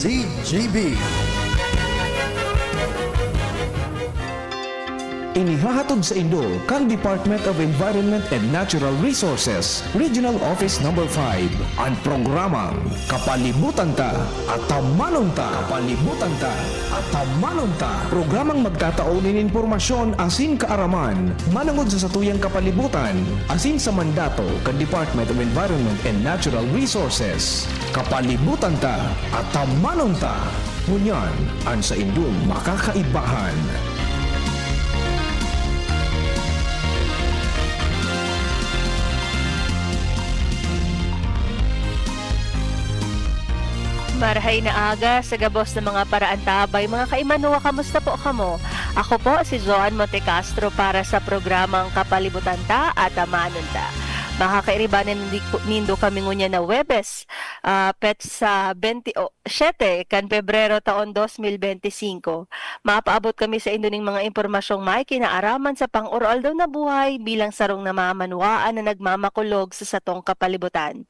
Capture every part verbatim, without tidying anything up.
Z G B. Inihahatod sa indo kan Department of Environment and Natural Resources, Regional Office Number five, an programang Kapalibutan Ta, Atamanon Ta. Kapalibutan Ta, Atamanon Ta. Programang magtatao nin impormasyon asin kaaraman manangod sa satuyang kapalibutan asin sa mandato kan Department of Environment and Natural Resources. Kapalibutan Ta, Atamanon Ta. Ngunyan an saindong makakaibahan. Marahay na aga sa gabos na mga paraantabay, mga kaimanwa, kamusta po kamo? Ako po si Joan Montecastro para sa programang Kapalibutan Ta, Atamanon Ta. Makakairibanan nindi-, nindo kami ngunyan na Huwebes, ah, petsa bente o siyete kan Pebrero taon dos mil bente singko. Mapaabot kami saindo nin mga impormasyong may kinaaraman sa pang-aroaldaw na buhay bilang sarong namamanwaan na nagmamakulog sa satong kapalibutan.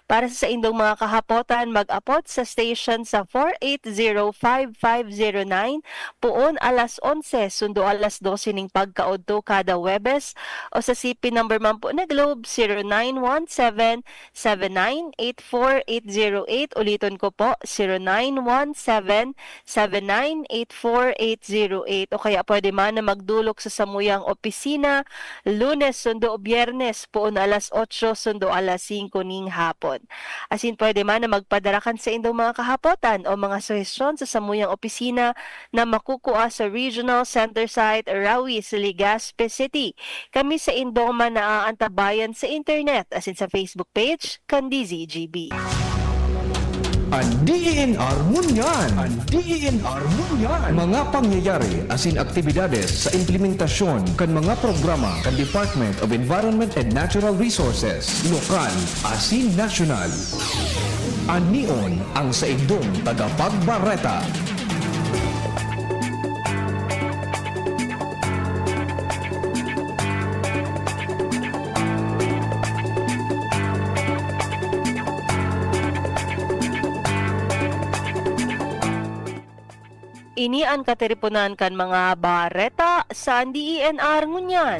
Para sa saindong mga kahapotan, mag-apod sa station sa four eight zero five five zero nine poon alas onse sundo alas dose ning pagkaodto kada Huwebes o sa C P number man po na Globe, zero nine one seven, seven nine eight four eight zero eight. Uliton ko po, zero nine one seven, seven nine eight four eight zero eight. O kaya pwede man na magdolok sa samuyang opisina, Lunes sundo Biyernes, poon alas otso sundo alas singko ning hapon. Asin pwede man na magpadara kan saindong mga kahapotan o mga suhestyon sa samuyang opisina na makukua sa Regional Center Site, Rawi, sa Legazpi City. Kami saindo man naaantabayan sa internet asin sa Facebook page kan D Z G B. An D E N R ngunyan. An D E N R ngunyan. Mga pangyayari asin aktibidades sa implementasyon kan mga programa kan Department of Environment and Natural Resources, lokal asin nasyonal. An N I O N, ang saindong tagapagbareta. Ini an katiriponan kan mga bareta sa D E N R ngunyan.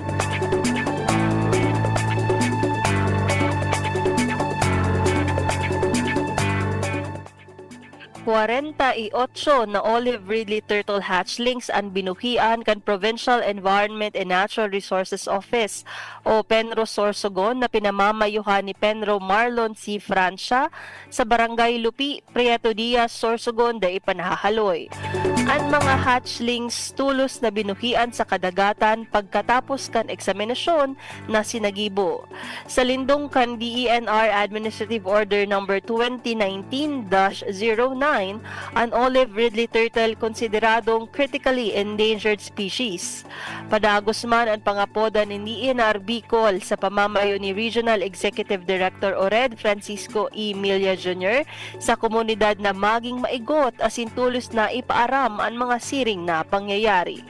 Kwarenta y otso na olive ridley turtle hatchlings an binuhian kan Provincial Environment and Natural Resources Office o PENRO Sorsogon na pinamamayuhan ni PENRO Marlon C. Francia sa Barangay Lupi, Prieto Diaz, Sorsogon, dai pa nahahaloy. An mga hatchlings tolos na binuhian sa kadagatan pagkatapos kan eksaminasyon na sinagibo. Sa lindong kan D E N R Administrative Order Number twenty nineteen dash zero nine, an olive ridley turtle konsideradong critically endangered species. Padagos man an pangapodan nin D E N R Bicol sa pamamayo ni Regional Executive Director ORED Francisco E. Milla Junior sa komunidad na maging maigot asin tolos na ipaaram an mga siring na pangyayari.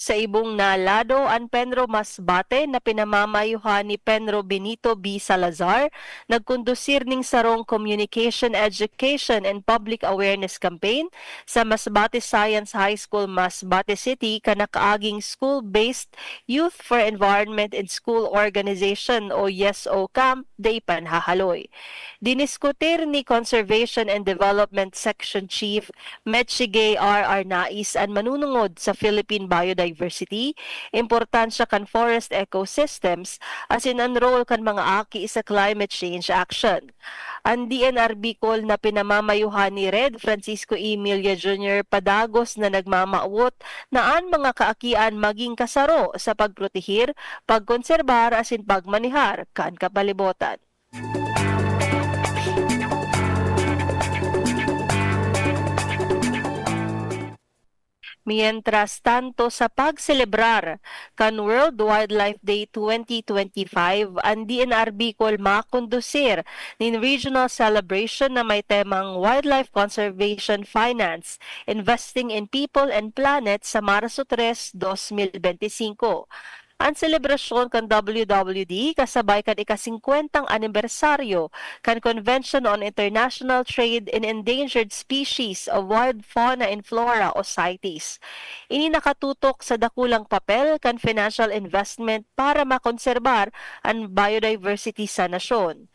Sa ibong na lado, an PENRO Masbate na pinamamayuhan ni PENRO Benito B. Salazar nagkondusir nin sarong Communication, Education, and Public Awareness Campaign sa Masbate Science High School, Masbate City, kan nakaaging School-Based Youth for Environment and School Organization o yeso Camp dai pa nahahaloy. Diniskutir ni Conservation and Development Section Chief Mechigay R. Arnaiz an manunungod sa Philippine biodiversity, importansya kan forest ecosystems, asin an role kan mga aki sa climate change action. An D N R Bicol na pinamamayuhan ni Red Francisco Emilia Junior padagos na nagmamawot na an mga kaakian maging kasaro sa pagprotehir, pagkonserbar asin pagmanehar kan kapalibotan. Mientras tanto, sa pagselebrar kan World Wildlife Day twenty twenty-five, an D N R Bicol makondusir nin regional celebration na may temang Wildlife Conservation Finance, Investing in People and Planet sa Marso tres, dos mil bente singko. An selebrasyon kan W W D kasabay kan ika-singkwentang anibersaryo kan Convention on International Trade in Endangered Species of Wild Fauna and Flora o CITES. Ini nakatutok sa dakulang papel kan financial investment para makonserbar an biodiversity sa nasyon.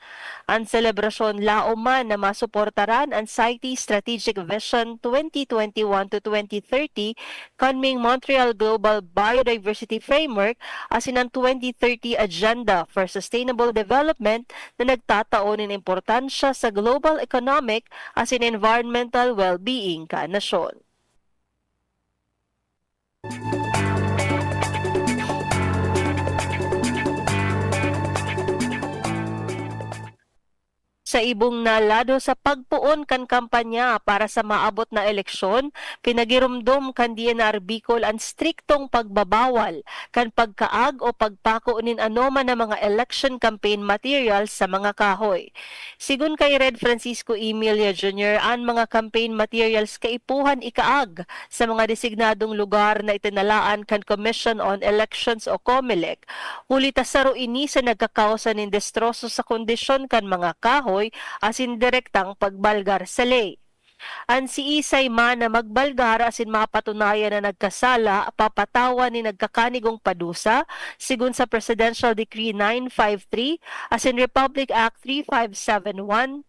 An selebrasyon laom man na masuportaran an CITES Strategic Vision twenty twenty-one to twenty thirty, kanming Montreal Global Biodiversity Framework asin an twenty thirty Agenda for Sustainable Development na nagtatao nin importansya sa global economic asin environmental well-being kan nasyon. Sa ibong na lado sa pagpoon kan kampanya para sa maabot na eleksyon, pinagiromdom kan D N R Bicol an striktong pagbabawal kan pagkaag o pagpako nin anoman na mga election campaign materials sa mga kahoy. Sigon kay Red Francisco Emilia Junior, an mga campaign materials kaipuhan ikaag sa mga designadong lugar na itinalaan kan Commission on Elections o COMELEC, huli ta saro ini sa nagkakausa nin destroso sa kondisyon kan mga kahoy asin direktang pagbalgar sa ley. An siisay man na magbalgar asin mapatunayan na nagkasala, papatawan nin nagkakanigong padusa, sigon sa Presidential Decree nine five three asin Republic Act three five seven one,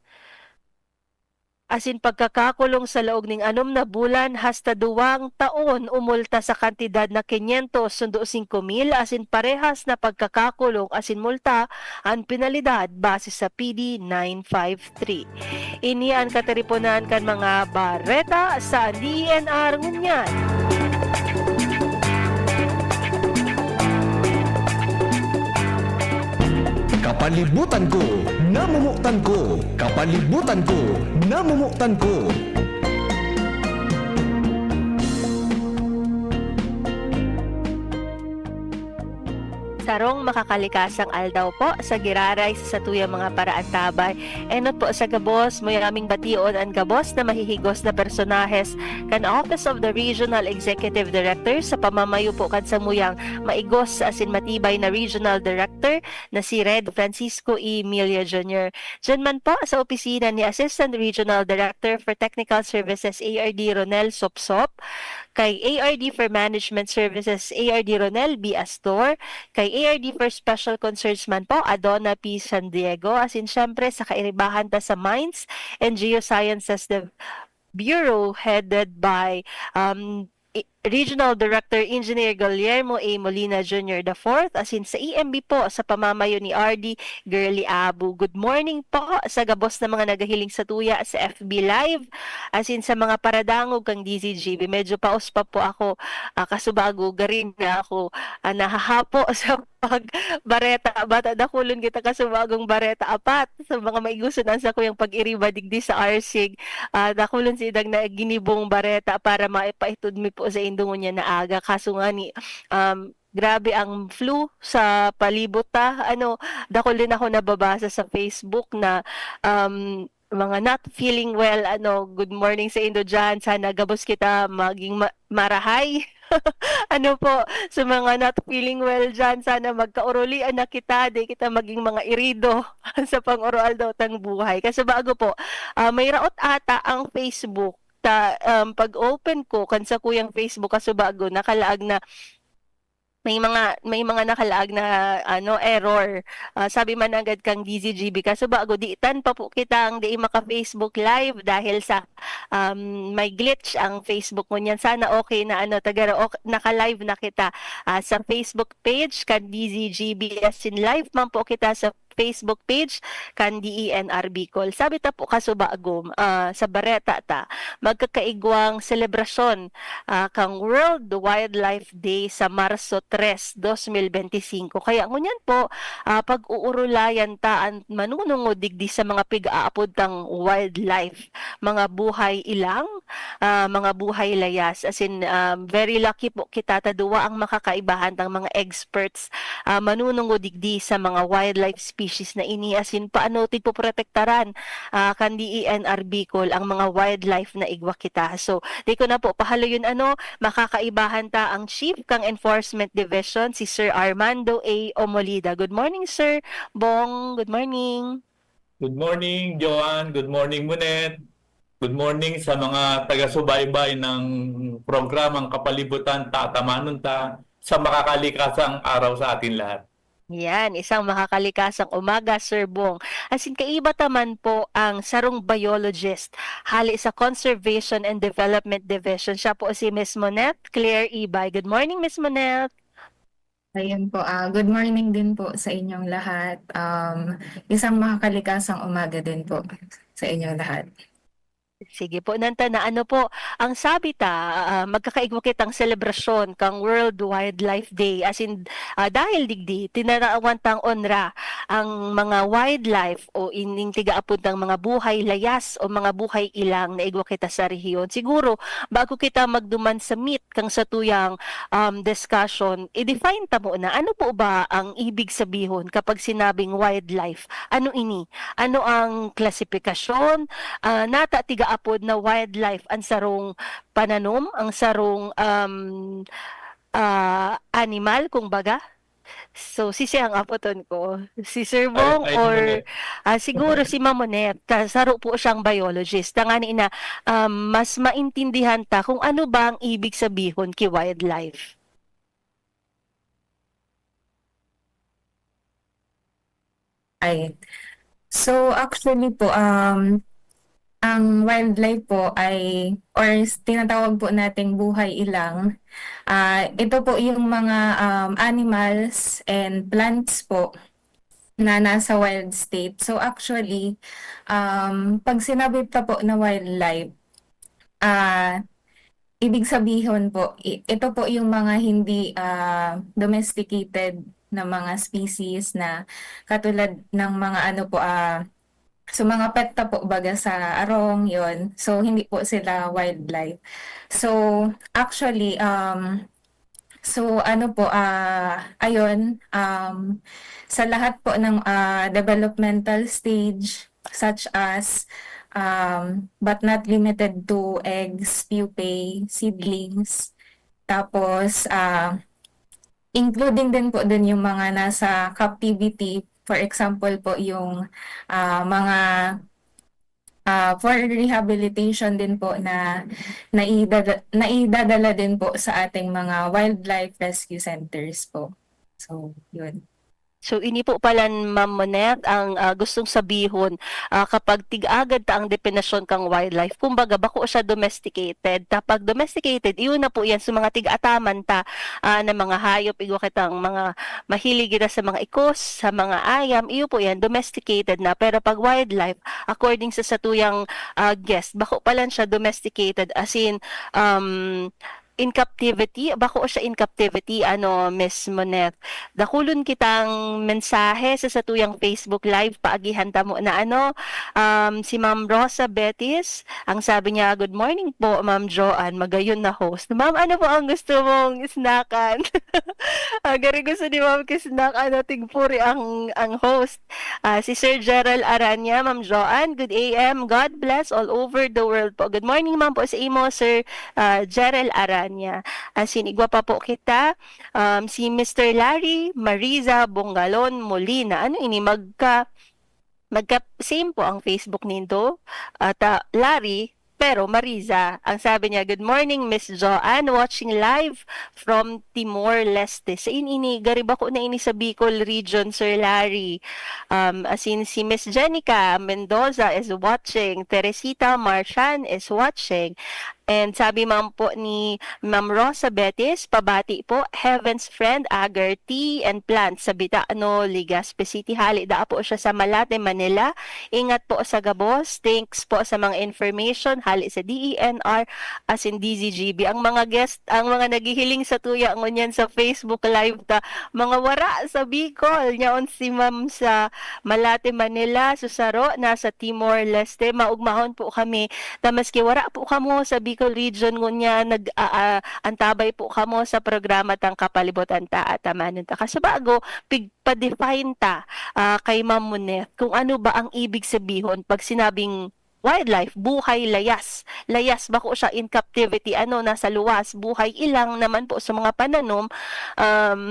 asin pagkakakulong sa laog ning anom na bulan hasta duwang taon o multa sa kantidad na quinientos sundo singko mil, asin parehas na pagkakakulong asin multa an penalidad base sa P D nine five three. Ini an katiriponan kan mga bareta sa D N R ngunyan. Kapalibutan ko, namomotan ko. Kapalibutan ko, namomotan ko. Sarong makakalikasang aldaw po sa giraray sa satuyang mga paraantabay. Enot po sa gabos, muya naming bation an gabos na mahihigos na personahes kan Office of the Regional Executive Director sa pamamayo po kan samuyang maigos asin matibay na Regional Director na si Red Francisco Emilia Junior. Diyan man po sa opisina ni Assistant Regional Director for Technical Services, A R D, Ronel Sopsop, kay A R D for Management Services, A R D Ronel B. Astor, kay A R D for Special Concerns man po, Adona P. San Diego, asin syempre sa kairibahan ta sa Mines and Geosciences Dev-, Bureau headed by, um, i-, Regional Director Engineer Guillermo A. Molina Junior the fourth, asin sa E M B po sa pamamayo ni R D Girly Abu. Good morning po sa gabos na mga nagahiling satuya sa F B Live, asin sa mga paradangog kan D Z G B. Medyo paos pa po ako, ah, kasubago, garin na ako, ah, nahahapo sa pagbareta. Bata, dakulon kita kasubagong bareta apat. Sa mga maiguson an sakuyang pag-iriba digdi sa Arsig, ah, dakulon sidang na ginibong bareta para maipaitod mi po sa indo ngunyan na aga. Kaso ngani, um, grabe ang flu sa palibot ta. Ano, dakul din ako nababasa sa Facebook na, um, mga not feeling well, ano, good morning sa indo diyan. Sana gabos kita maging ma-, marahay. Ano po, sa mga not feeling well diyan, sana magkaorolean na kita, di kita maging mga irido sa pang-oroaldaw tang buhay. Kasubago po, ah, may raot ata ang Facebook. Ta, um, pag-open ko kan sakuyang Facebook, kasubago, nakalaag na may mga, may mga nakalaag na, ano, error. Ah, sabi man agad kang D Z G B, kasubago, di tan pa po kitang di maka-Facebook Live dahil sa, um, may glitch ang Facebook ngunyan. Sana okay na, ano, tagara-, ok-, naka-live na kita, ah, sa Facebook page kan D Z G B, asin live man po kita sa Facebook page kan D E N R Bicol. Sabi ta po kasubago, ah, sa bareta ta, magkakaigwang selebrasyon, ah, kang World Wildlife Day sa Marso tres, dos mil benti singko. Kaya ngunyan po, ah, pag-uurulayan ta an manunungod digdi sa mga pig-aapod tang wildlife, mga buhay ilang, ah, mga buhay layas. As in, um, very lucky po kita ta duwa ang makakaibahan tang mga experts, ah, manunungod digdi sa mga wildlife species na ini, asin paano tigpoprotektaran, ah, kan D E N R Bicol ang mga wildlife na igwa kita. So, di ko na po pahaloyon ano, makakaibahan ta ang Chief kan Enforcement Division, si Sir Armando A Omolida. Good morning, Sir Bong. Good morning. Good morning, Joanne. Good morning, Monet. Good morning sa mga taga-subaybay ng programang Kapalibutan, Tatamanon Ta, sa makakalikasang araw sa ating lahat. Yan, isang makakalikasang umaga, Sir Bong. Asin kaiba ta man po ang sarong biologist hale sa Conservation and Development Division. Siya po si Miss Monet Claire Ibay. Good morning, Miss Monet. Ayun po, ah, good morning din po sa inyong lahat. Um, isang makakalikasang umaga din po sa inyong lahat. Sige po, nanta na ano po, ang sabi ta, ah, magkakaigwa kitang selebrasyon kang World Wildlife Day. As in, ah, dahil digdi, tinarawan tang onra ang mga wildlife o ining tigaapod ng mga buhay layas o mga buhay ilang na igwa kita sa rehiyon. Siguro, bago kita magduman sa meat kang satuyang, um, discussion, i-define ta muna, ano po ba ang ibig sabihon kapag sinabing wildlife? Ano ini? Ano ang klasifikasyon? Ah, nata tigaapod na wildlife ang sarong pananom, ang sarong, um, ah, animal, kumbaga? So, sisi ang apoton ko? Si Sir Ay, Bong ay, or, Monet. ah, siguro si Ma'am Monet, ka-, saro po siyang biologist. Tangani na, um, mas maintindihan ta kung ano ba ang ibig sabihon ki wildlife. Ay. So, actually po, um, ang wildlife po ay, or s-, tinatawag po nating buhay ilang, ah, ito po yung mga, um, animals and plants po na nasa wild state. So, actually, um, pag sinabi pa po na wildlife, ah, ibig sabihon po, i-, ito po yung mga hindi, ah, domesticated na mga species na katulad ng mga ano po, ah, so mga pet ta po baga sa arong, yon. So, hindi po sila wildlife. So, actually, um, so ano po, ah, ayun, um, sa lahat po ng, ah, developmental stage, such as, um, but not limited to eggs, pupae, seedlings, tapos, ah, including din po dun yung mga nasa captivity, for example po, yung, ah, mga, ah, for rehabilitation din po na naidada-, naidadala din po sa ating mga wildlife rescue centers po. So, yun. So, ini po pala, Ma'am Monet, ang, ah, gustong sabihon, ah, kapag tig-agad ta ang depinisyon kang wildlife, kumbaga, bako siya domesticated. Kapag domesticated, iyon na po yan. So, mga tig-ataman ta, ah, na mga hayop, igwa kitang mga mahilig kita sa mga ikos, sa mga ayam, iyo po yan, domesticated na. Pero pag wildlife, according sa satuyang, ah, guest, bako pala siya domesticated, as in, um, in captivity, bako siya in captivity, ano, Miss Monet. Dakulon kitang mensahe sa satuyang Facebook Live, paagihan ta mo na, ano, um, si Ma'am Rosa Betis, ang sabi niya, "Good morning po, Ma'am Joanne, magayon na host." Ma'am, ano po ang gusto mong snackan? Ah, gari gusto ni Ma'am ki snack, ano, tigpuri ang, ang host. Ah, si Sir Gerald Aranya, Ma'am Joanne, good A M. God bless all over the world po. Good morning, ma'am po sa imo, Sir, ah, Gerald Aranya. As in, igwa pa po kita. Um, si Mister Larry Mariza Bongalon Molina. Ano ini? Magka, magka same po ang Facebook nindo. At, ah, Larry, pero Mariza. Ang sabi niya, "Good morning, Miss Joanne. Watching live from Timor-Leste." Sa in ini, gari bako na ini sa Bicol region, Sir Larry. Um, as in, si Miss Jenica Mendoza is watching. Teresita Marchan is watching. And sabi man po ni Ma'am Rosa Betis, pabati po, Heaven's Friend, Agar Tea and Plants sa Bitano, Legazpi City. Hali, daa po siya sa Malate, Manila. Ingat po sa gabos. Thanks po sa mga information. Hali sa D E N R, as in D Z G B. Ang mga guest, ang mga naghihiling satuya ngunyan sa Facebook Live ta, mga wara sa Bicol. Nyaon si Ma'am sa Malate, Manila, susaro, nasa Timor-Leste. Maugmahon po kami ta maski wara po kamo sa Bicol, Bicol Region ngunyan nag-aantabay po kamo sa programa tang Kapalibutan Ta at Amanon Ta. Kasubago, pigpa-define ta, ah, kay Ma'am Moneth kung ano ba ang ibig sabihon 'pag sinabing wildlife, buhay layas. Layas, bako siya in captivity, ano, nasa luwas, buhay ilang naman po sa mga pananom, um,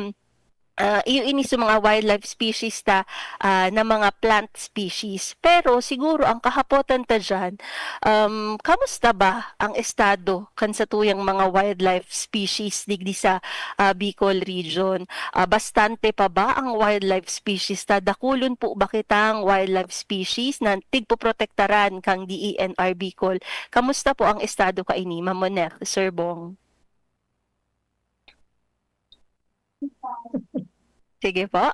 ah, iyo ini sa mga wildlife species ta, ah, na mga plant species. Pero siguro ang kahapotan ta diyan, um, kamusta ba ang estado kan satuyang mga wildlife species digdi sa, ah, Bicol Region? Ah, bastante pa ba ang wildlife species ta? Dakulon po ba kitang wildlife species na tigpoprotektaran kang D E N R Bicol? Kamusta po ang estado kaini, Ma'am Moneth, Sir Bong? Sige po.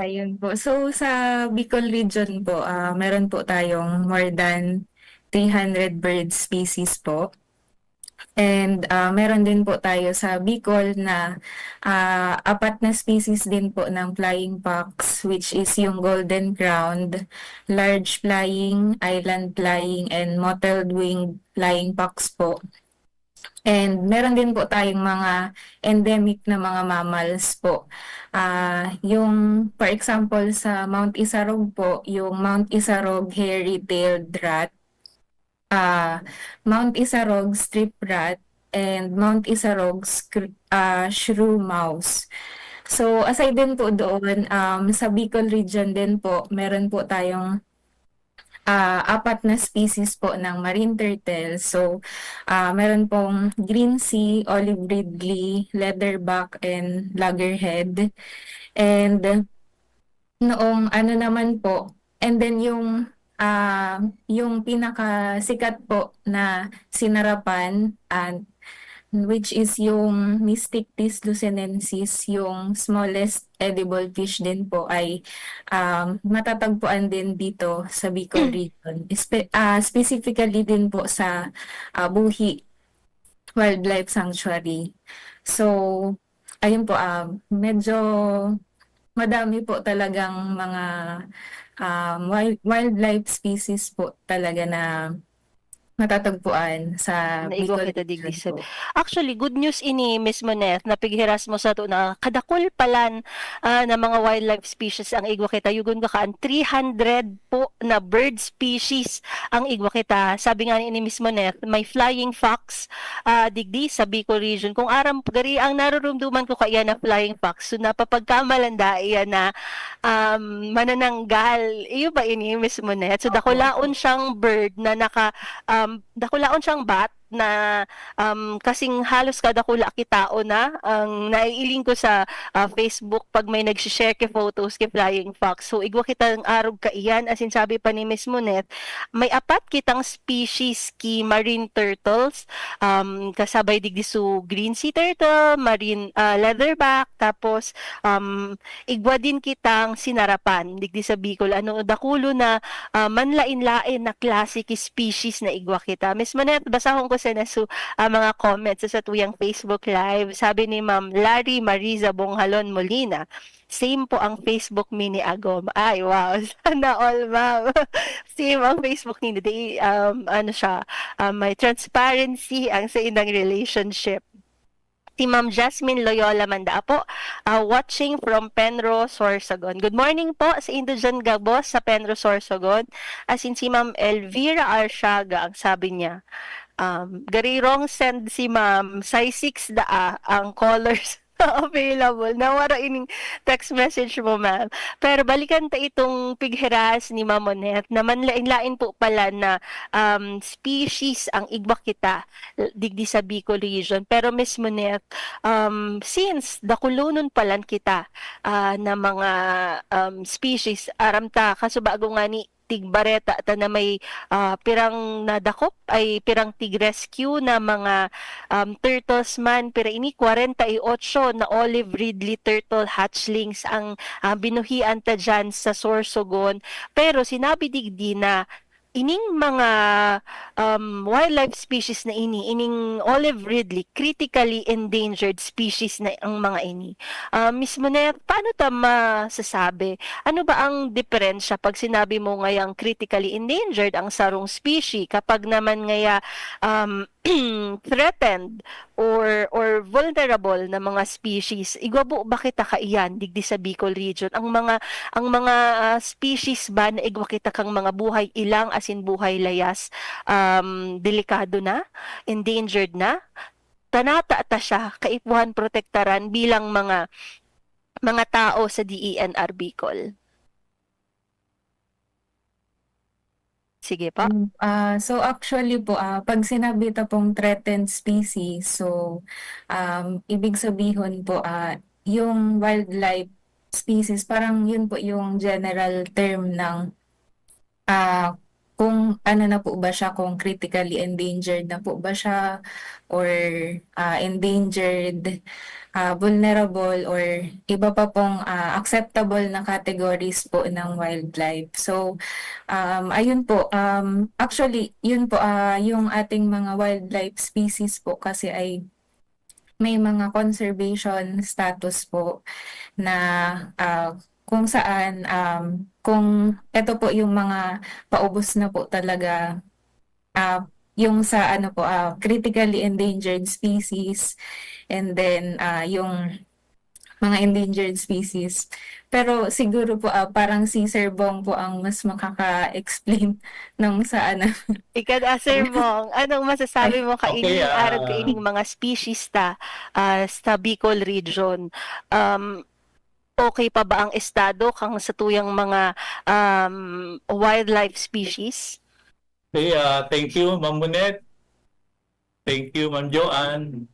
Ayun po. So, sa Bicol region po, ah, meron po tayong more than three hundred bird species po. And, ah, meron din po tayo sa Bicol na, ah, apat na species din po ng flying fox, which is yung golden crowned, large flying, island flying, and mottled winged flying fox po. And meron din po tayong mga endemic na mga mammals po. Ah, yung, for example, sa Mount Isarog po, yung Mount Isarog hairy-tailed rat, ah, Mount Isarog striped rat, and Mount Isarog scr-, ah, shrew mouse. So, aside din po doon, um, sa Bicol region din po, meron po tayong, ah, apat na species po ng marine turtle. So, ah, meron pong green sea, olive ridley, leatherback, and loggerhead. And noong ano naman po, and then yung, ah, yung pinakasikat po na sinarapan, ah, which is yung Mystictis lucernensis, yung smallest edible fish din po ay, um, matatagpuan din dito sa Bicol region. Espe-, ah, specifically din po sa, ah, Buhi Wildlife Sanctuary. So, ayun po, ah, medyo madami po talagang mga, um, wild-, wildlife species po talaga na matatagpuan sa Na igwa Bicol kita digdi region sa po. Actually, good news ini, Miss Moneth, na pighiras mo sato na kadakul palan, ah, na mga wildlife species ang igwa kita. Yugon ka kaan, three hundred po na bird species ang igwa kita. Sabi nga ni Miss Moneth, may flying fox, ah, digdi sa Bicol region. Kung aram, gari ang narurumduman ko kaiyan na flying fox. So, napapagkamalan da iyan na, um, manananggal. Iyo ba ini, Miss Moneth? So, Opo. Dakulaon siyang bird na naka, um, dakulaon siyang bat na, um, kasing halos kadakula ki tao na ang naiiling ko sa, ah, Facebook 'pag may nagsi-share ki photos ki flying fox. So, igwa kitang arog kaiyan, asin sabi pa ni Miss Moneth, may apat kitang species ki marine turtles, um, kasabay digdi su green sea turtle, marine, ah, leatherback, tapos, um, igwa din kitang sinarapan digdi sa Bicol. Ano, dakulo na, ah, manlain-lain na klase ki species na igwa kita. Miss Moneth, basahon ko sana su, ah, mga comments sa satuyang Facebook Live. Sabi ni Ma'am Larry Mariza Bonghalon Molina, "Same po ang Facebook mi ni Agom." Ay, wow. Sana all, ma'am. Same ang Facebook ninyo. Di, um, ano siya, um, may transparency ang sa inang relationship. Si Ma'am Jasmine Loyola man daa po, ah, watching from Penro, Sorsogon. Good morning po sa indo diyan gabos sa Penro, Sorsogon. Asin si Ma'am Elvira Arsiaga, ang sabi niya, um, "Gari wrong send si ma'am, size six daa ang colors available." Nawara ining text message mo, ma'am. Pero balikan ta itong pighiras ni Ma'am Moneth na manlain-lain po pala na, um, species ang igwa kita digdi sa Bicol region. Pero Miss Moneth, um, since dakulonon palan kita, ah, na mga, um, species, aram ta, kasubago nga ni tigbareta ta na may, ah, pirang nadakop, ay pirang tig-rescue na mga, um, turtles man, pira ini, kwarenta y otso na olive ridley turtle hatchlings ang, ah, binuhian ta diyan sa Sorsogon. Pero sinabi digdi na ining mga, um, wildlife species na ini, ining olive ridley, critically endangered species na ang mga ini. Ah, Miss Monet, paano ta masasabi? Ano ba ang diperensya pag sinabi mo ngayang critically endangered ang sarong species? Kapag naman ngaya, um, threatened or, or vulnerable na mga species, igwa bo ba kita kaiyan digdi sa Bicol Region? Ang mga, ang mga, ah, species ba na igwa kita kang mga buhay ilang asin buhay layas, um, delikado na, endangered na? Tanata ta siya kaipuhan protektaran bilang mga, mga tao sa D E N R Bicol? Sige po. Mm, ah, so actually po, ah, pag sinabi ta pong threatened species, so, um, ibig sabihon po, ah, yung wildlife species, parang yun po yung general term ng, ah, kung ano na po ba siya, kung critically endangered na po ba siya, or, ah, endangered, ah, vulnerable, or iba pa pong, ah, acceptable na categories po ng wildlife. So, um, ayun po, um, actually, yun po, ah, yung ating mga wildlife species po kasi ay may mga conservation status po na, ah, kung saan, um, kung eto po yung mga paubos na po talaga, ah, yung sa ano po, ah, critically endangered species, and then, ah, yung mga endangered species. Pero siguro po, ah, parang si Sir Bong po ang mas makaka-explain nung sa ano. Ika, ah, Sir Bong, anong masasabi Ay, mo okay, kaining, ah, arog kaining mga species ta, ah, sa Bicol Region? Um, okay pa ba ang estado kang satuyang mga, um, wildlife species? Okay, ah, thank you, Ma'am Monet. Thank you, Ma'am Joanne.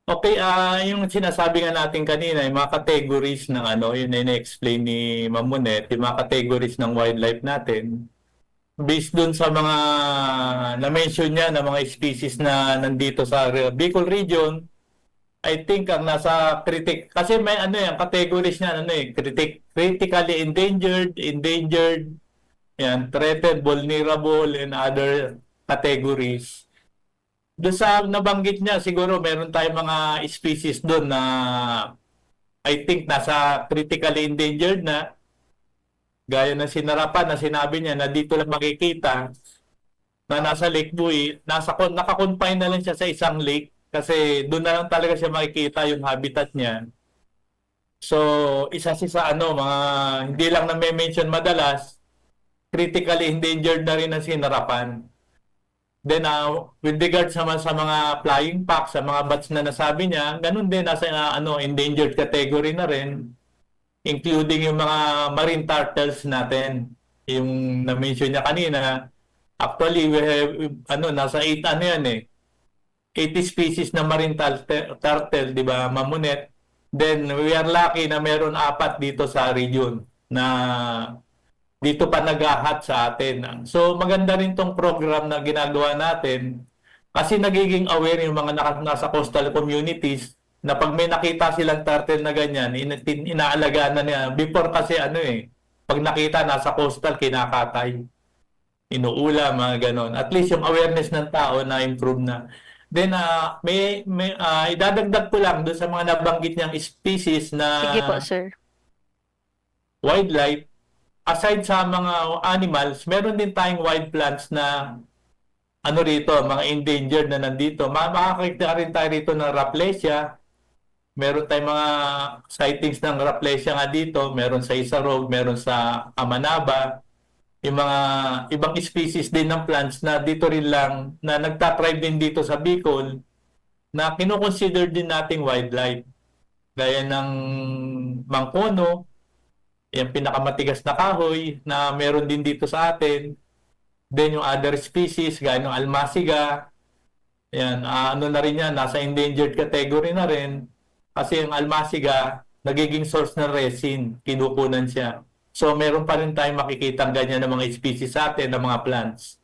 Okay, ah, yung sinasabi nga natin kanina, yung mga categories ng ano, yun na ina-explain ni Ma'am Monet, yung mga categories ng wildlife natin. Based dun sa mga na-mention niya na mga species na nandito sa re-, Bicol region, I think ang nasa critic-, kasi may ano yan, categories niyan, ano eh, critic-, critically endangered, endangered, yan, threatened, vulnerable, and other categories. Doon sa nabanggit niya, siguro meron tayong mga species doon na I think nasa critically endangered na, gaya ng sinarapan na sinabi niya na dito lang makikita, na nasa Lake Buhi, nasa con-, naka-confine na lang siya sa isang lake kasi doon na lang talaga siya makikita yung habitat niya. So, isa siya sa ano, mga hindi lang name-mention madalas, critically endangered na rin ang sinarapan. Then, ah, with regards naman sa mga flying fox, sa mga bats na nasabi niya, ganun din, nasa, ah, ano, endangered category na rin, including yung mga marine turtles natin, yung na-mention niya kanina. Actually, we have, ano, nasa eight, ano yan eh, eighty species na marine turtle, turtle, di ba, Ma'am Monet? Then, we are lucky na meron apat dito sa region na dito pa naghahat sa atin. So, maganda rin 'tong program na ginagawa natin kasi nagiging aware yung mga naka-, nasa coastal communities na 'pag may nakita silang turtle na ganyan, in-, in-, inaalagaan na nila. Before kasi ano eh, 'pag nakita, nasa coastal, kinakatay, inuulam, mga ganon. At least yung awareness ng tao na-improve na. Then, ah, may, may, ah, idadagdag ko lang doon sa mga nabanggit niyang species na Sige po, sir. wildlife, aside sa mga animals, meron din tayong wild plants na ano rito, mga endangered na nandito. Ma-, makakita rin tayo rito ng Rafflesia. Meron tayong mga sightings ng Rafflesia nga dito, meron sa Isarog, meron sa Amanaba. Yung mga ibang species din ng plants na dito rin lang, na nagtatribe din dito sa Bicol, na kinoconsider din nating wildlife. Gaya ng mangkono, yung pinakamatigas na kahoy na meron din dito sa atin. Then yung other species, gaya ng almasiga, yan, ah, ano na rin yan, nasa endangered category na rin. Kasi yung almasiga, nagiging source ng resin, kinukunan siya. So, meron pa rin tayong makikita ganyan ng mga species sa atin, ng mga plants.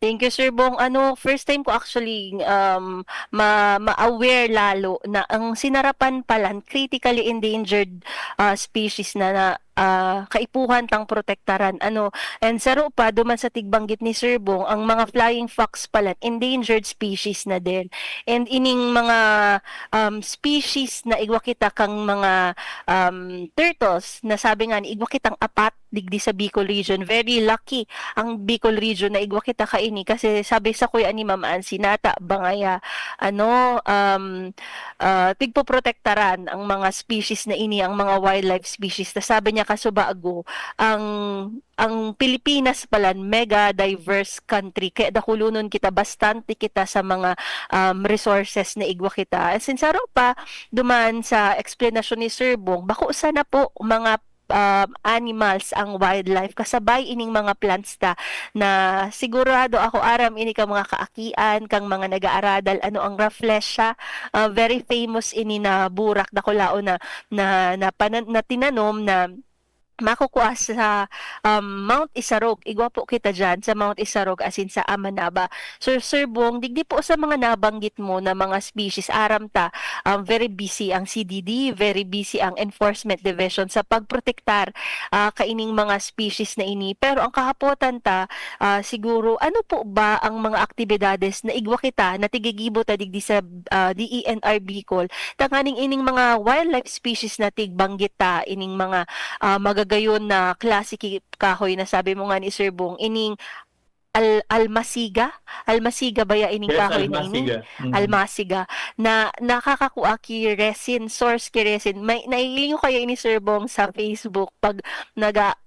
Thank you, Sir Bong. Ano, first time ko actually, um, ma-, ma-aware lalo na ang sinarapan pala, critically endangered, ah, species na, na ah, kaipuhan tang protektaran, ano. And saro pa, duman sa tigbanggit ni Sir Bong, ang mga flying fox pala, endangered species na din. And ining mga, um, species na igwa kita kang mga, um, turtles, na sabi nga ni igwa kitang apat digdi sa Bicol region. Very lucky ang Bicol region na igwa kita kaini kasi sabi sa Kuya ni Ma'am Ansi, nata bangaya, ano, um, ah, tigpoprotektaran ang mga species na ini, ang mga wildlife species. Ta sabi niya, kasubago, ang, ang Pilipinas palan, mega diverse country. Kaya dakulonon kita, bastante kita sa mga, um, resources na igwa kita. As in, saro pa, duman sa explanation ni Sir Bong, bako sana po mga, um, animals ang wildlife, kasabay ining mga plants ta na sigurado ako aram ini ka mga kaakian, kang mga nag-aaradal, ano, ang rafflesia, ah, very famous ini na burak, dakulaon na, na, na panan-, na tinanom na makukua sa, um, Mount Isarog. Igwa po kita diyan sa Mount Isarog, asin sa Amanaba. So, Sir Bong, digdi po sa mga nabanggit mo na mga species, aram ta, um, very busy ang C D D, very busy ang Enforcement Division sa pagprotektar, ah, kaining mga species na ini. Pero ang kahapotan ta, ah, siguro, ano po ba ang mga aktibidades na igwa kita, na tigigibo ta digdi sa, ah, D E N R Bicol, tanganing ining mga wildlife species na tigbanggit ta, ining mga, ah, magagayon na klase ki kahoy na sabi mo nga ni Sir Bong, ining al-, almasiga? Almasiga ba ya ining Yes, kahoy na ini? almasiga. Mm. Almasiga. Na nakakakua ki resin, source ki resin. May, naiiling ko kaya ini, Sir Bong, sa Facebook pag naga-,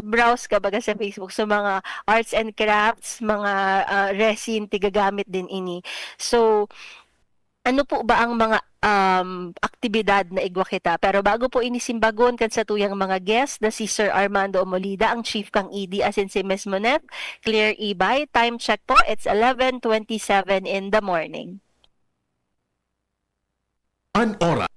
browse ka baga sa Facebook. So, mga arts and crafts, mga, ah, resin, tigagamit din ini. So, ano po ba ang mga, um, aktibidad na igwa kita? Pero bago po ini simbagon kan satuyang mga guest na si Sir Armando Omolida, ang chief kang E D, asin si Miss Monette Claire Ibay. Time check po, it's eleven twenty-seven in the morning. An oras.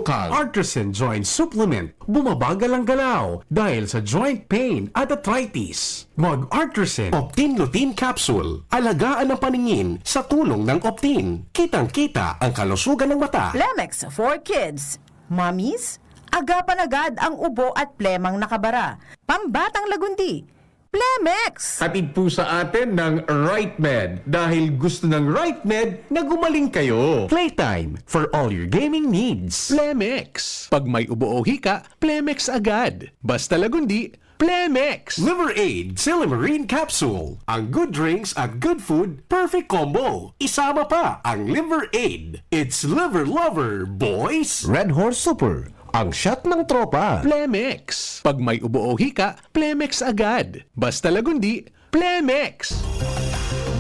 Kang Artisan Joint Supplement, bumabagal ang galaw dahil sa joint pain at arthritis. Mag Artisan Optin Lutein Capsule. Alagaan ang paningin sa tulong ng Optin. Kitang-kita ang kalusugan ng mata. Plemex for Kids. Mommies, agapan agad ang ubo at plemang nakabara. Pambatang lagundi. Plemex! Hatid po sa atin ng Right Med, dahil gusto ng Right Med na gumaling kayo. Playtime for all your gaming needs. Plemex. Pag may ubo o hika, Plemex agad. Basta lagundi, Plemex! Liver Aid Silymarin Capsule. Ang good drinks at good food, perfect combo. Isama pa ang Liver Aid. It's Liver Lover, boys! Red Horse Super, ang shot ng tropa. Plemex. Pag may ubo o hika, Plemex agad. Basta lagundi, Plemex.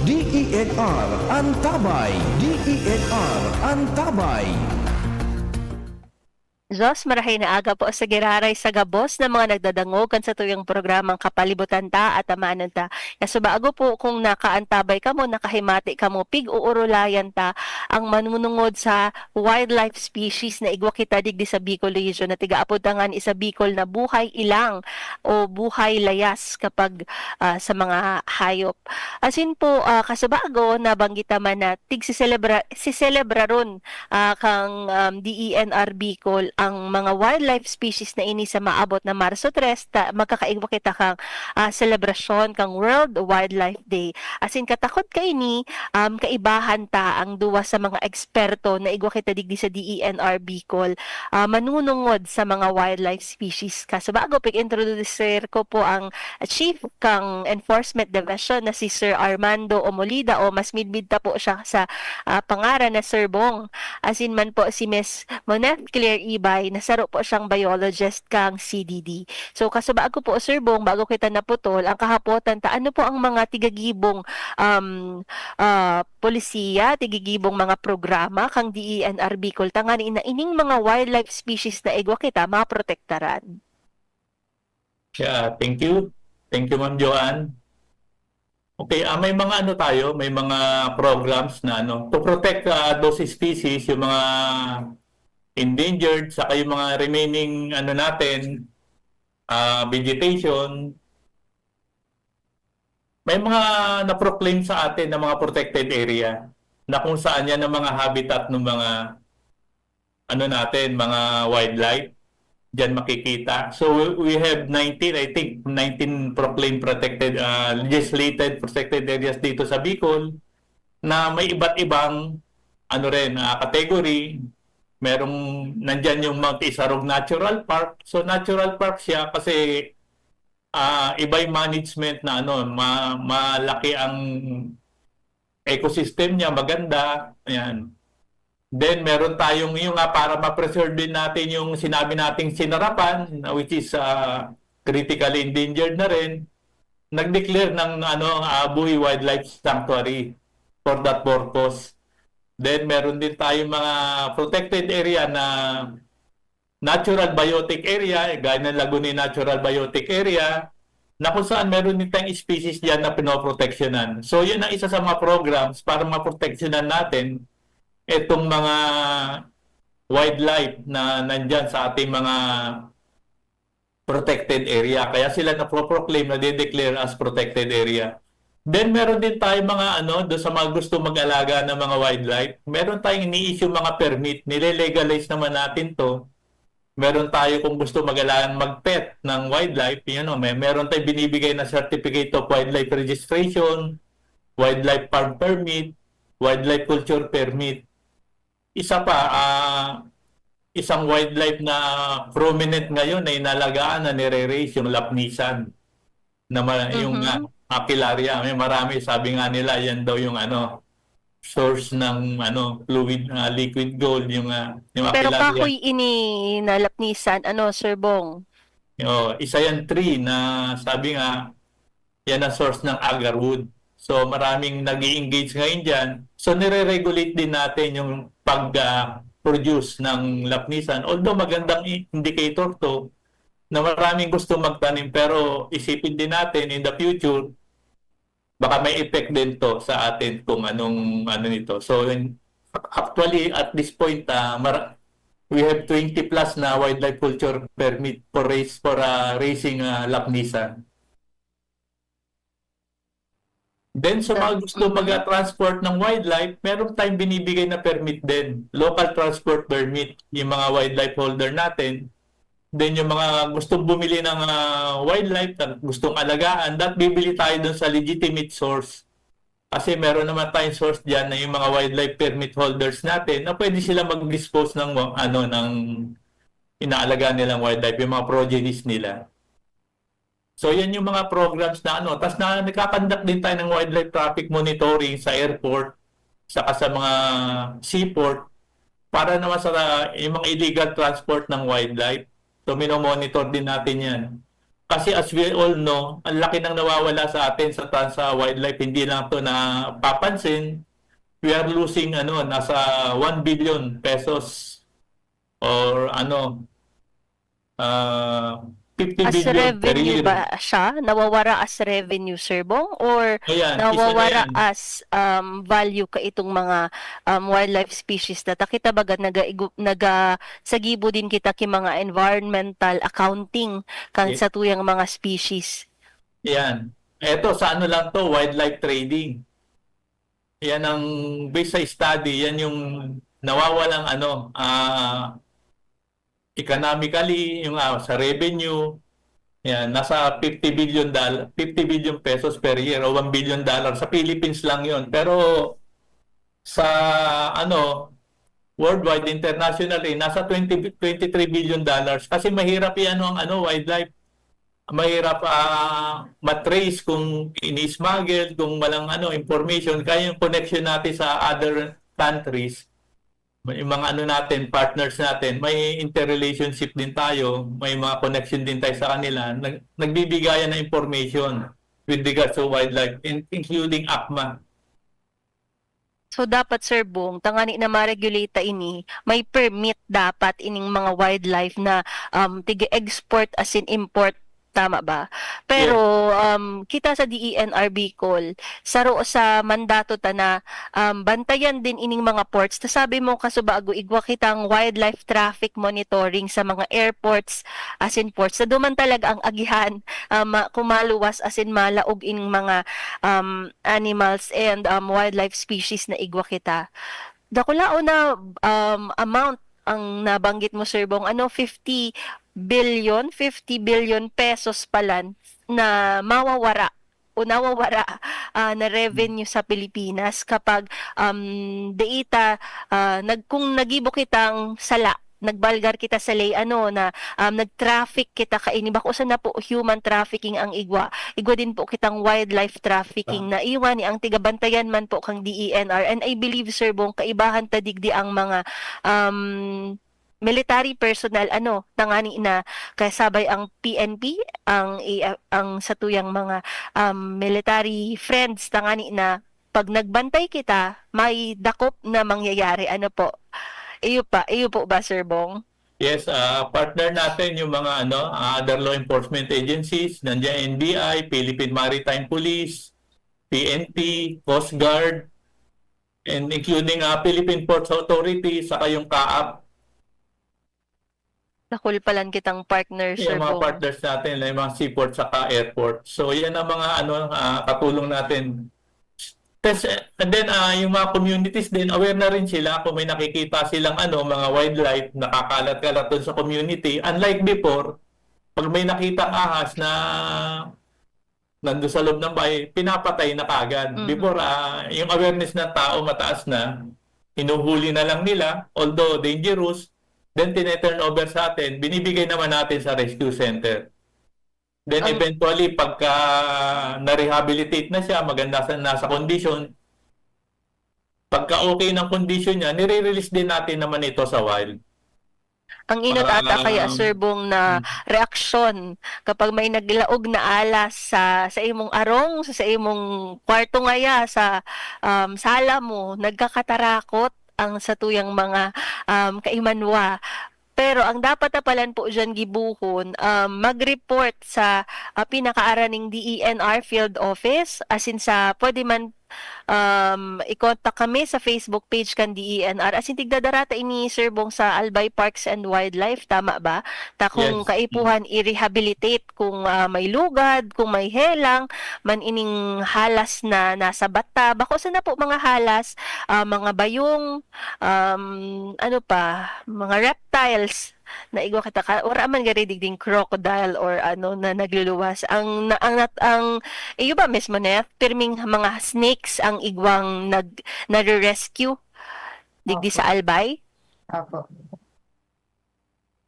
D E N R Antabay. D E N R Antabay. Diyos, marahay na aga po sa giraray sa gabos na mga nagdadangog kan satuyang programang Kapalibutan Ta at Amanon Ta. Kasubago po, kung nakaantabay kamo, nakahimati kamo, pig-uurulayan ta ang manunungod sa wildlife species na igwa kita digdi sa Bicol Region, na tiga-apod ta ngani sa Bicol na buhay ilang o buhay layas kapag, ah, sa mga hayop. Asin po, ah, kasubago, nabanggit naman na tig-siselebra-, siselebraron, ah, kang, um, D E N R Bicol ang mga wildlife species na ini sa maabot na Marso tres, ta-, magkakaigwa kita kang, ah, selebrasyon kang World Wildlife Day. Asin katakod kaini, um, kaibahan ta ang duwa sa mga eksperto na igwa kita digdi sa D E N R Bicol, ah, manunungod sa mga wildlife species. Kasubago, pig-introducer ko po ang chief kang Enforcement Division na si Sir Armando Omolida, o mas midbid ta po siya sa, ah, pangaran na Sir Bong. Asin man po si Miss Monette Claire Ibay, na saro po siyang biologist kang C D D. So, kasubago po, Sir Bong, bago kita naputol, ang kahapotan ta, ano po ang mga tigagibong, um, ah, polisiya, tigagibong mga programa kang D E N R Bicol tanganing na ining mga wildlife species na igwa kita maprotektaran? Yeah, thank you. Thank you, Ma'am Joanne. Okay, ah, may mga ano tayo, may mga programs na ano, to protect, ah, those species, yung mga endangered, saka yung mga remaining, ano natin, ah, vegetation. May mga na-proclaim sa atin na mga protected area na kung saan yan ang mga habitat ng mga, ano natin, mga wildlife. diyan makikita. So, we, we have nineteen, I think, nineteen proclaimed protected, ah, legislated protected areas dito sa Bicol na may iba't ibang, ano rin, ah, category. Merong, nandyan yung Mount Isarog Natural Park. So, natural park siya kasi, ah, iba yung management na ano, ma-, malaki ang ecosystem niya, maganda. Ayan. Then, meron tayong, yung nga, para ma-preserve din natin yung sinabi nating sinarapan, na which is, ah, critically endangered na rin, nag-declare ng, ano, ah, Buhi Wildlife Sanctuary for that purpose. Then, meron din tayong mga protected area na natural biotic area, gaya ng Laguni Natural Biotic Area, na kung saan meron din tayong species diyan na pinoproteksyonan. So, yun ang isa sa mga programs para maproteksyonan natin itong mga wildlife na nandyan sa ating mga protected area. Kaya sila napoproclaim, nade-declare as protected area. Then, meron din tayo mga, ano, doon sa mga gusto mag-alaga ng mga wildlife. Meron tayong ini-issue mga permit, nile-legalize naman natin 'to. Meron tayo, kung gusto mag-alaga, mag-pet ng wildlife, yun, oh, may, meron tayong binibigay na Certificate of Wildlife Registration, Wildlife Farm Permit, Wildlife Culture Permit. Isa pa, ah, isang wildlife na prominent ngayon na inalagaan na nire-raise, yung lapnisan. Na ma-, yung, Mhm. ah, Aquilaria. May marami, sabi nga nila, yan daw yung, ano, source ng, ano, fluid, ah, liquid gold, yung, ah, yung Pero Aquilaria. Kahoy ini na lapnisan, ano, Sir Bong? Oo, isa yan tree na, sabi nga, yan ang source ng agarwood. So, maraming nag-i-engage ngayon diyan. So, nire-regulate din natin yung pag, ah, produce ng lapnisan. Although magandang i-, indicator 'to na maraming gusto magtanim, pero isipin din natin in the future, baka may effect din 'to sa atin kung anong ano nito. So, in, actually, at this point, ah, mara-, we have twenty plus na wildlife culture permit for raise, for, ah, raising, ah, lapnisan. Then, sa mga gusto Mhm. mag-transport ng wildlife, meron tayong binibigay na permit din. Local transport permit, yung mga wildlife holder natin. Then, yung mga gustong bumili ng, ah, wildlife na gustong alagaan, dapat bibili tayo dun sa legitimate source. Kasi meron naman tayong source diyan na yung mga wildlife permit holders natin na pwede sila mag-dispose ng, ano, ng inaalagaan nilang wildlife, yung mga progenies nila. So, yan yung mga programs na ano. Tas na, nagkakandak din tayo ng wildlife traffic monitoring sa airport, saka sa mga seaport, para naman sa, yung mga illegal transport ng wildlife. So, minomonitor din natin yan. Kasi as we all know, ang laki nang nawawala sa atin sa, sa wildlife, hindi lang 'to napapansin. We are losing, ano, nasa one billion pesos or ano, ah, fifty billion per year. As revenue ba siya? Nawawara as revenue, Sir Bong? Or nawawara as, um, value ka itong mga, um, wildlife species na ta? Kita baga naga-, naga-, sa gibo din kita ki mga environmental accounting kan satuyang mga species. Yan. Eto, sa ano lang 'to, wildlife trading. Yan ang, based sa study, yan yung nawawalang ano, ah, economically, yung, ah, sa revenue, yan, nasa fifty billion dol-, fifty billion pesos per year o one billion dollar. Sa Philippines lang yun. Pero sa, ano, worldwide, internationally, nasa twenty, twenty-three billion dollars. Kasi mahirap i-ano ang, ano, wildlife. Mahirap, ah, matrace kung ini-smuggle, kung walang, ano, information. Kaya yung connection natin sa other countries, yung mga ano natin, partners natin, may interrelationship din tayo, may mga connection din tayo sa kanila, nag-, nagbibigayan ng information with regards to wildlife, in-, including ACMA. So, dapat, Sir Bong, tangani na ma-regulate ta ini, may permit dapat ining mga wildlife na, um, tig-export asin import, tama ba? Pero, Yes. um, kita sa D E N R Bicol, saro sa mandato ta na, um, bantayan din ining mga ports. Ta sabi mo, kasubago, igwa kitang wildlife traffic monitoring sa mga airports asin ports. Sa duman talaga ang agihan, ah, ma-, kung maluwas asin malaog ining mga, um, animals and, um, wildlife species na igwa kita. Dakulaon na, um, amount ang nabanggit mo, Sir Bong, ano, fifty billion, fifty billion pesos palan na mawawara o nawawara, ah, na revenue sa Pilipinas kapag, um, dai ta, ah, nag-, kung nagibo kitang sala, nagbalgar kita sa ley, ano, na, um, nag-traffic kita kaini, bako sana po human trafficking ang igwa. Igwa din po kitang wildlife trafficking Ah. na iyo ngani ang tigabantayan man po kang D E N R. And I believe, Sir Bong, kaibahan ta digdi ang mga, um, military personnel, ano, tangani na kasabay ang P N P, ang i-, ang satuyang mga, um, military friends, tangani na pag nagbantay kita, may dakop na mangyayari. Ano po? Iyo pa, iyo po ba, Sir Bong? Yes, ah, partner natin yung mga, ano, ah, other law enforcement agencies, nandiyan N B I, Philippine Maritime Police, P N P, Coast Guard, and including, ah, Philippine Ports Authority, saka yung CAAP. Dakul palan kitang partner, Sir Bong. Yung mga partners natin, yung mga seaport saka airport. So, yan ang mga, ano, ah, katulong natin. Tas, eh, and then, ah, yung mga communities din, aware na rin sila kung may nakikita silang, ano, mga wildlife, nakakalat-kalat dun sa community. Unlike before, pag may nakitang ahas na nandun sa loob ng bahay, pinapatay na kaagad. Mhm. Before, ah, yung awareness ng tao mataas na, hinuhuli na lang nila, although dangerous, then tine-turn over sa atin, binibigay naman natin sa rescue center. Then Ang eventually, pagka na-rehabilitate na siya, maganda sa, nasa kondisyon, pagka okay ng kondisyon niya, nire-release din natin naman ito sa wild. Ang inot Para ata kaya, Sir Bong, na Hmm. reaksyon kapag may naglaog na alas sa, sa imong arong, sa, sa imong kwarto ngaya, sa, um, sala mo, nagkakatarakot ang satuyang mga, um, kaimanwa. Pero ang dapat na palan po diyan gibohon, um, mag-report sa, ah, pinakaaraning D E N R field office, asin sa, pwede man, um, i-contact kami sa Facebook page kan D E N R. Asin tigdadara ta ini, Sir Bong, sa Albay Parks and Wildlife, tama ba? Ta kung Yes. kaipuhan i-rehabilitate, kung, ah, may lugad, kung may helang man ining halas na nasa bata. Bako sana po mga halas, ah, mga bayong, um, ano pa, mga reptiles na igwa kita ka, wala man gari digding crocodile or ano na nagluluwas. Ang, na, ang, nat-, ang, iyo ba mismo na, pirming mga snakes ang igwang nag, nare-rescue digdi Opo. sa Albay? Opo.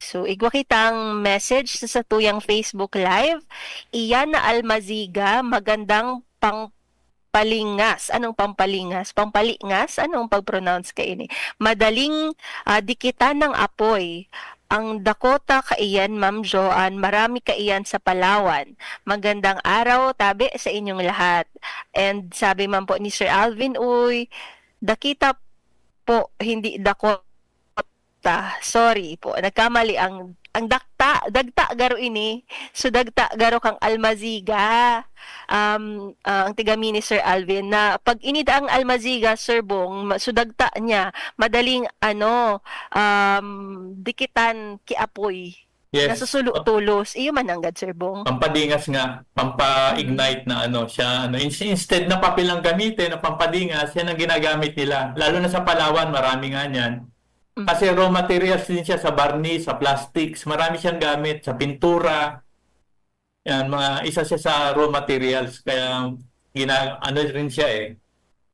So, igwa kitang message sa satuyang Facebook Live. Iyan na almaziga, magandang pangpalingas. Anong pampalingas? Pampalingas? Anong pag-pronounce kaini? Madaling, ah, dikitan ng apoy. Ang Dakota kaiyan, Ma'am Joan, marami kaiyan sa Palawan. Magandang araw, tabi sa inyong lahat. And sabi man po ni Sir Alvin, uy, dakita po, hindi dakota. Sorry po, nagkamali ang, ang dakta, dagta garo ini. So, dagta garo kang almaziga. Um, ah, ang tigami ni Sir Alvin na pag inida ang almaziga, Sir Bong, ma-, so dagta niya, madaling, ano, um, dikitan ki apoy. Yes. Nasusulo tolos. Iyo man nanggad, Sir Bong. Pampalingas nga, pampa-ignite Mm. na ano siya, ano, ins-, instead na papel ang gamitin, na pampalingas, yan ang ginagamit nila. Lalo na sa Palawan, marami nga niyan. Mm. Kasi raw materials din siya sa barnis, sa plastics, marami siyang gamit, sa pintura. Yan, mga, isa siya sa raw materials, kaya gina-, ano rin siya eh.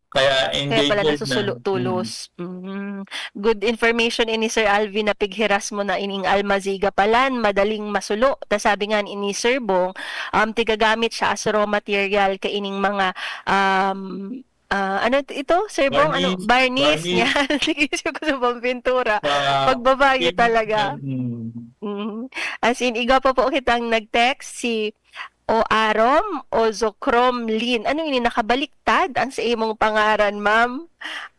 Kaya Kaya pala endangered na. nasusulo tolos. Mm. Mm. Good information ini, Sir Alvin, na pighiras mo na ining almaziga palan, madaling masulo. Ta sabi nga ni Sir Bong, um, tigagamit siya as raw material kaining mga, um, ah, ano ito, Sir Bong? Ano? Barnis. Barnis. Barnis. Yan. Sige, siya ko sa pampintura. Sa Pagbabayo paint, talaga. Mm. Mm. As in, igwa pa po kitang nag-text, si O Arom, Ozochrome Lin. Ano ini, nakabaliktad ang sa imong pangaran, ma'am?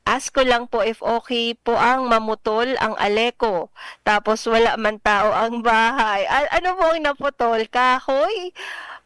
Ask ko lang po if okay po ang mamutol ang aleko, tapos wala man tao ang bahay. A-, ano po ang naputol? Kahoy?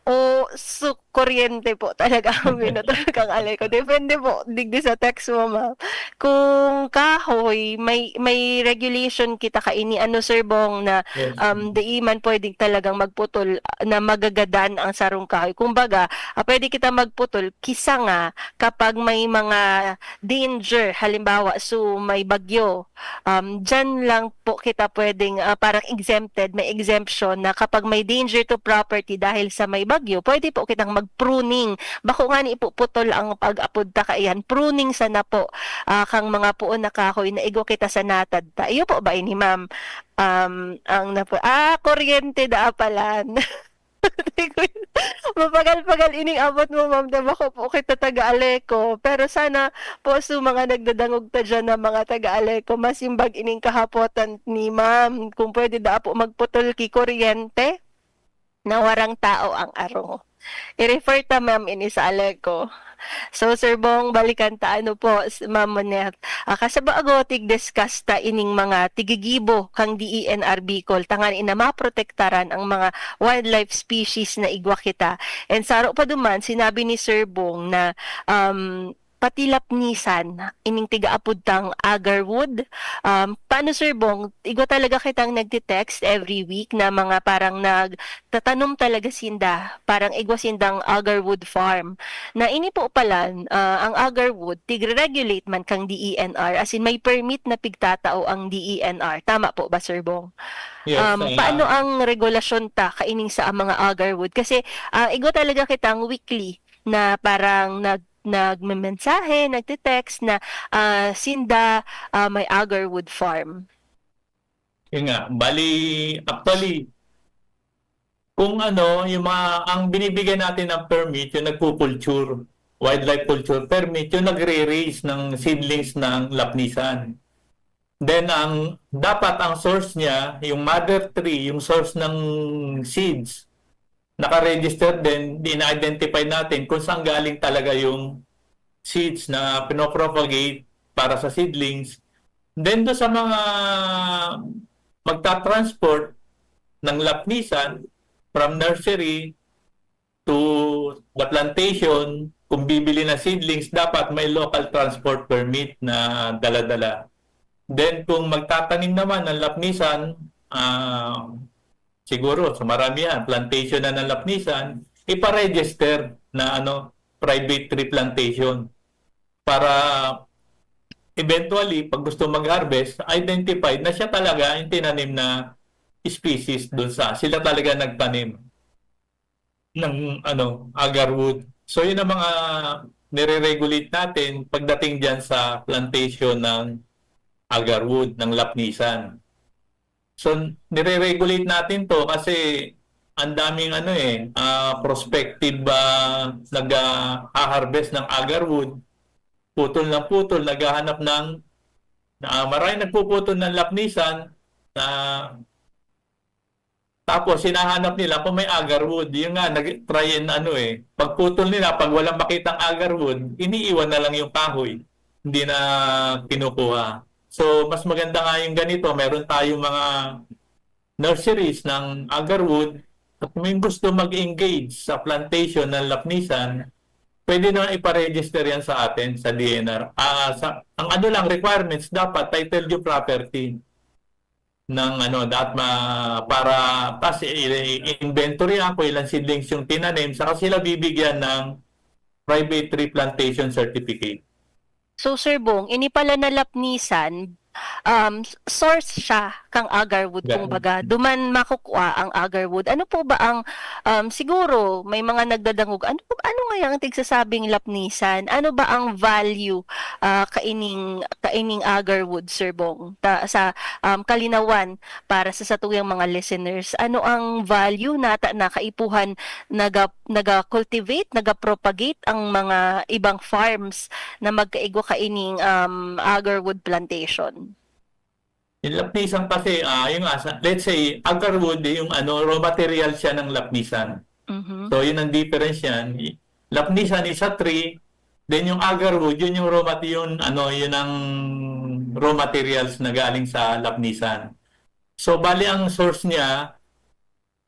O su-, kuryente po talaga ang pinutol kang aleko. Depende po, digdi sa text mo, ma'am. Kung kahoy, may, may regulation kita kaini, ano, Sir Bong, na, Yes. um, di man pwedeng talagang magputol, ah, na magagadan ang sarong kahoy. Kumbaga, ah, pwede kita magputol, kisa nga kapag may mga danger, halimbawa, so may bagyo, um, diyan lang po kita pwedeng, ah, parang exempted, may exemption na kapag may danger to property dahil sa may bagyo, pwede po kitang mag-pruning. Bako ngani po putol ang pag-apod ta kaiyan, pruning sana po, ah, kang mga poon na kahoy na igwa kita sa natad ta. Iyo po ba ini, ma'am? Um, ang napo-, ah, kuryente daa palan. Mapagal-pagal ining abot mo, ma'am, ta bako po kita taga Aleco. Pero sana po sa mga nagdadangog ta diyan na mga taga Aleco, masimbag ining kahapotan ni ma'am. Kung pwede daa po magputol ki kuryente na warang tao ang aro. I-refer ta, ma'am, ini sa Aleco. So, Sir Bong, balikan ta, ano po, s-, Ma'am Monette. Ah, kasabago, tig-discuss ta ining mga tigigibo kang D E N R Bicol, tanganing na maprotektaran ang mga wildlife species na igwa kita. And saro pa duman, sinabi ni Sir Bong na, um, pati lapnisan, ining tigaapod tang agarwood. Um, paano, Sir Bong? Igwa talaga kitang nagte-text every week na mga parang nag-, tatanom talaga sinda, parang igwa sindang agarwood farm. Na ini po pala, ah, ang agarwood, tigre-regulate man kang D E N R, as in may permit na pigtatao ang D E N R. Tama po ba, Sir Bong? Yes, Um, ah, paano ang regulasyon ta kaining sa mga agarwood? Kasi, ah, igwa talaga kitang weekly na parang nag-, nagmemensahe, nagte-text na, ah, sinda, ah, may agarwood farm. Yun nga, bali, actually, kung ano, yung mga, ang binibigyan natin ng permit, yung nagkukulture, wildlife culture permit, yung nagre-raise ng seedlings ng lapnisan. Then, ang, dapat ang source niya, yung mother tree, yung source ng seeds, naka-register din, ina-identify natin kung saan galing talaga yung seeds na pinopropagate para sa seedlings. Then, do sa mga magta-transport ng lapnisan from nursery to the plantation, kung bibili ng seedlings, dapat may local transport permit na dala-dala. Then, kung magtatanim naman ng lapnisan, ah, siguro sa maramihan, plantation na ng lapnisan, ipa-register na, ano, private tree plantation para eventually, pag gusto mag-harvest, identified na siya talaga yung tinanim na species dun sa, sila talaga nagtanim ng, ano, agarwood. So, yun ang mga nire-regulate natin pagdating diyan sa plantation ng agarwood, ng lapnisan. So, nire-regulate natin 'to kasi ang daming, ano, eh, ah, prospective, ah, nag, ah, ha-harvest ng agarwood. Putol ng putol, naghahanap ng, ah, maraming nagpuputol ng lapnisan na, tapos hinahanap nila kung may agarwood. Yun nga, nag-try and ano, eh. Pagputol nila, pag walang makitang agarwood, iniiwan na lang yung kahoy. Hindi na kinukuha. So, mas maganda nga yung ganito. Meron tayong mga nurseries ng agarwood at may gusto mag-engage sa plantation ng lapnisan, pwede na ipa-register yan sa atin, sa D N R. Ah, sa, ang ano lang, requirements, dapat title yung property ng, ano, dapat ma-, para, tas i-, i-inventory yan kung ilang seedlings yung tinanim, saka sila bibigyan ng private tree plantation certificate. So, Sir Bong, ini pala na lapnisan, um, s-, source siya kang agarwood, Yeah. kumbaga, duman makukua ang agarwood. Ano po ba ang, um, siguro may mga nagdadangog, ano, ano nga yung tigsasabing lapnisan? Ano ba ang value, ah, kaining, kaining agarwood, Sir Bong? Ta-, sa, um, kalinawan para sa satuyang mga listeners, ano ang value nata na kaipuhan naga-, naga-cultivate, naga-propagate ang mga ibang farms na magkaigwa kaining, um, agarwood plantation? Yung lapnisan kasi, ah, yung asa, let's say, agarwood, yung ano, raw material siya ng lapnisan. Mhm. So, yun ang difference yan. Lapnisan is a tree, then yung agarwood, yun yung raw mat-, yun, ano, yun ang raw materials na galing sa lapnisan. So, bali ang source niya,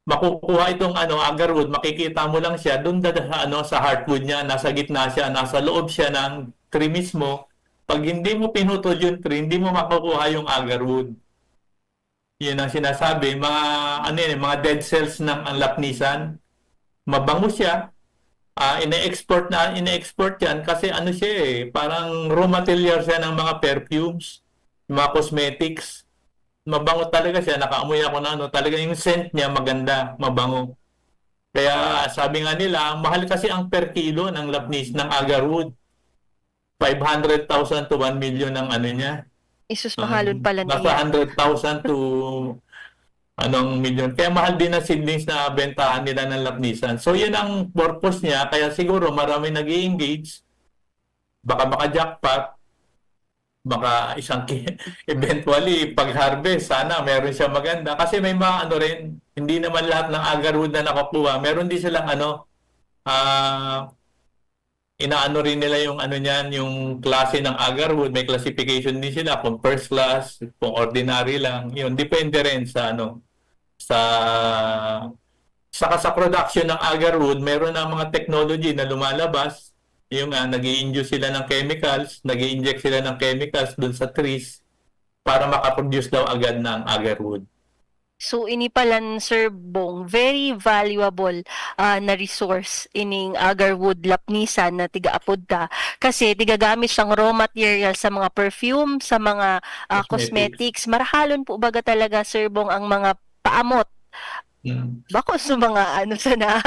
makukuha itong ano, agarwood, makikita mo lang siya, dun da-, sa ano, sa heartwood niya, nasa gitna siya, nasa loob siya ng tree mismo. Pag hindi mo pinutol yung tree, hindi mo makukuha yung agarwood. Yun ang sinasabi, mga, ano yun, mga dead cells ng ang lapnisan. Mabango siya. Ah, ine-export na, ine-export yan kasi ano siya eh, parang raw material siya ng mga perfumes, mga cosmetics. Mabango talaga siya, nakaamoy ako na ano, talaga yung scent niya maganda, mabango. Kaya sabi nga nila, mahal kasi ang per kilo ng lapnis, ng agarwood. Five hundred thousand to one million ang ano niya. Isus, mahalon pala niya. Nasa hundred thousand to anong milyon. Kaya mahal din ang seedlings na bentahan nila ng lapnisan. So, yun ang purpose niya. Kaya siguro marami nag-i-engage. Baka maka-jackpot. Baka isang ki-, eventually, pag-harvest, sana meron siya maganda. Kasi may mga ano rin, hindi naman lahat ng agarwood na nakukuha. Meron din silang ano, ah, inaano rin nila yung ano niyan, yung klase ng agarwood. May classification din sila kung first class, kung ordinary lang. Yun, depende rin sa ano, sa, saka sa production ng agarwood, meron na mga technology na lumalabas. Yung nga, nag-i-induce sila ng chemicals, nag-i-inject sila ng chemicals dun sa trees para makaproduce daw agad ng agarwood. So, ini palan, Sir Bong, very valuable, ah, na resource ining agarwood lapnisan na tiga-apod ta. Kasi tigagamit siyang raw material sa mga perfume, sa mga, ah, cosmetics. Cosmetics. Marahalon po baga talaga, Sir Bong, ang mga paamot. Mm. Bako sa mga ano sana,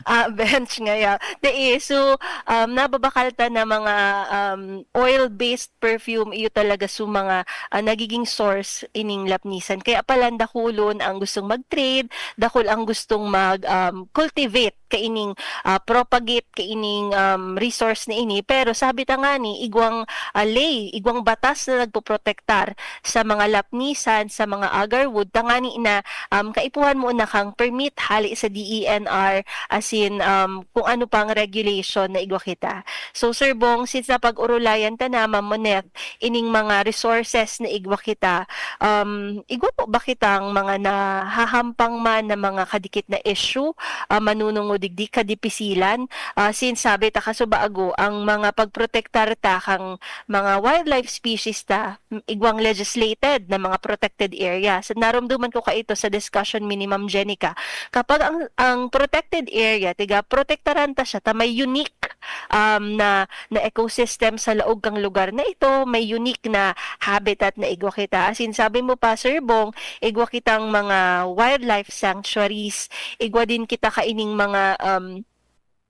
ah, bench ngaya. Dai, so, um, nababakal ta na mga, um, oil-based perfume, iyo talaga so mga, ah, nagiging source ining lapnisan. Kaya palan dakulon ang gustong mag-trade, dakul ang gustong mag, um, cultivate kaining, ah, propagate kaining, um, resource na ini. Pero sabi ta ngani, igwang, ah, ley, igwang batas na nagpoprotektar sa mga lapnisan, sa mga agarwood, tangani na, um, kaipuhan mo na kang permit hali sa D E N R, asin, um, kung ano pang regulation na igwa kita. So, Sir Bong, since napag-orolayan ta na, Ma'am Monette, ining mga resources na igwa kita, um, igwa po ba kitang mga nahahampang man na mga kadikit na issue, ah, manunungod digdi kadipisilan? Ah, since sabi ta kasubago, ang mga pagprotektar ta kang mga wildlife species ta, igwang legislated na mga protected areas. Narumduman ko kaito sa discussion mi ni Ma'am Jenica. Kapag ang, ang protected area, tiga, protektaran ta siya, ta may unique, um, na, na ecosystem sa laog kang lugar na ito, may unique na habitat na igwa kita. As in, sabi mo pa, Sir Bong, igwa kitang mga wildlife sanctuaries, igwa din kita kaining mga, um,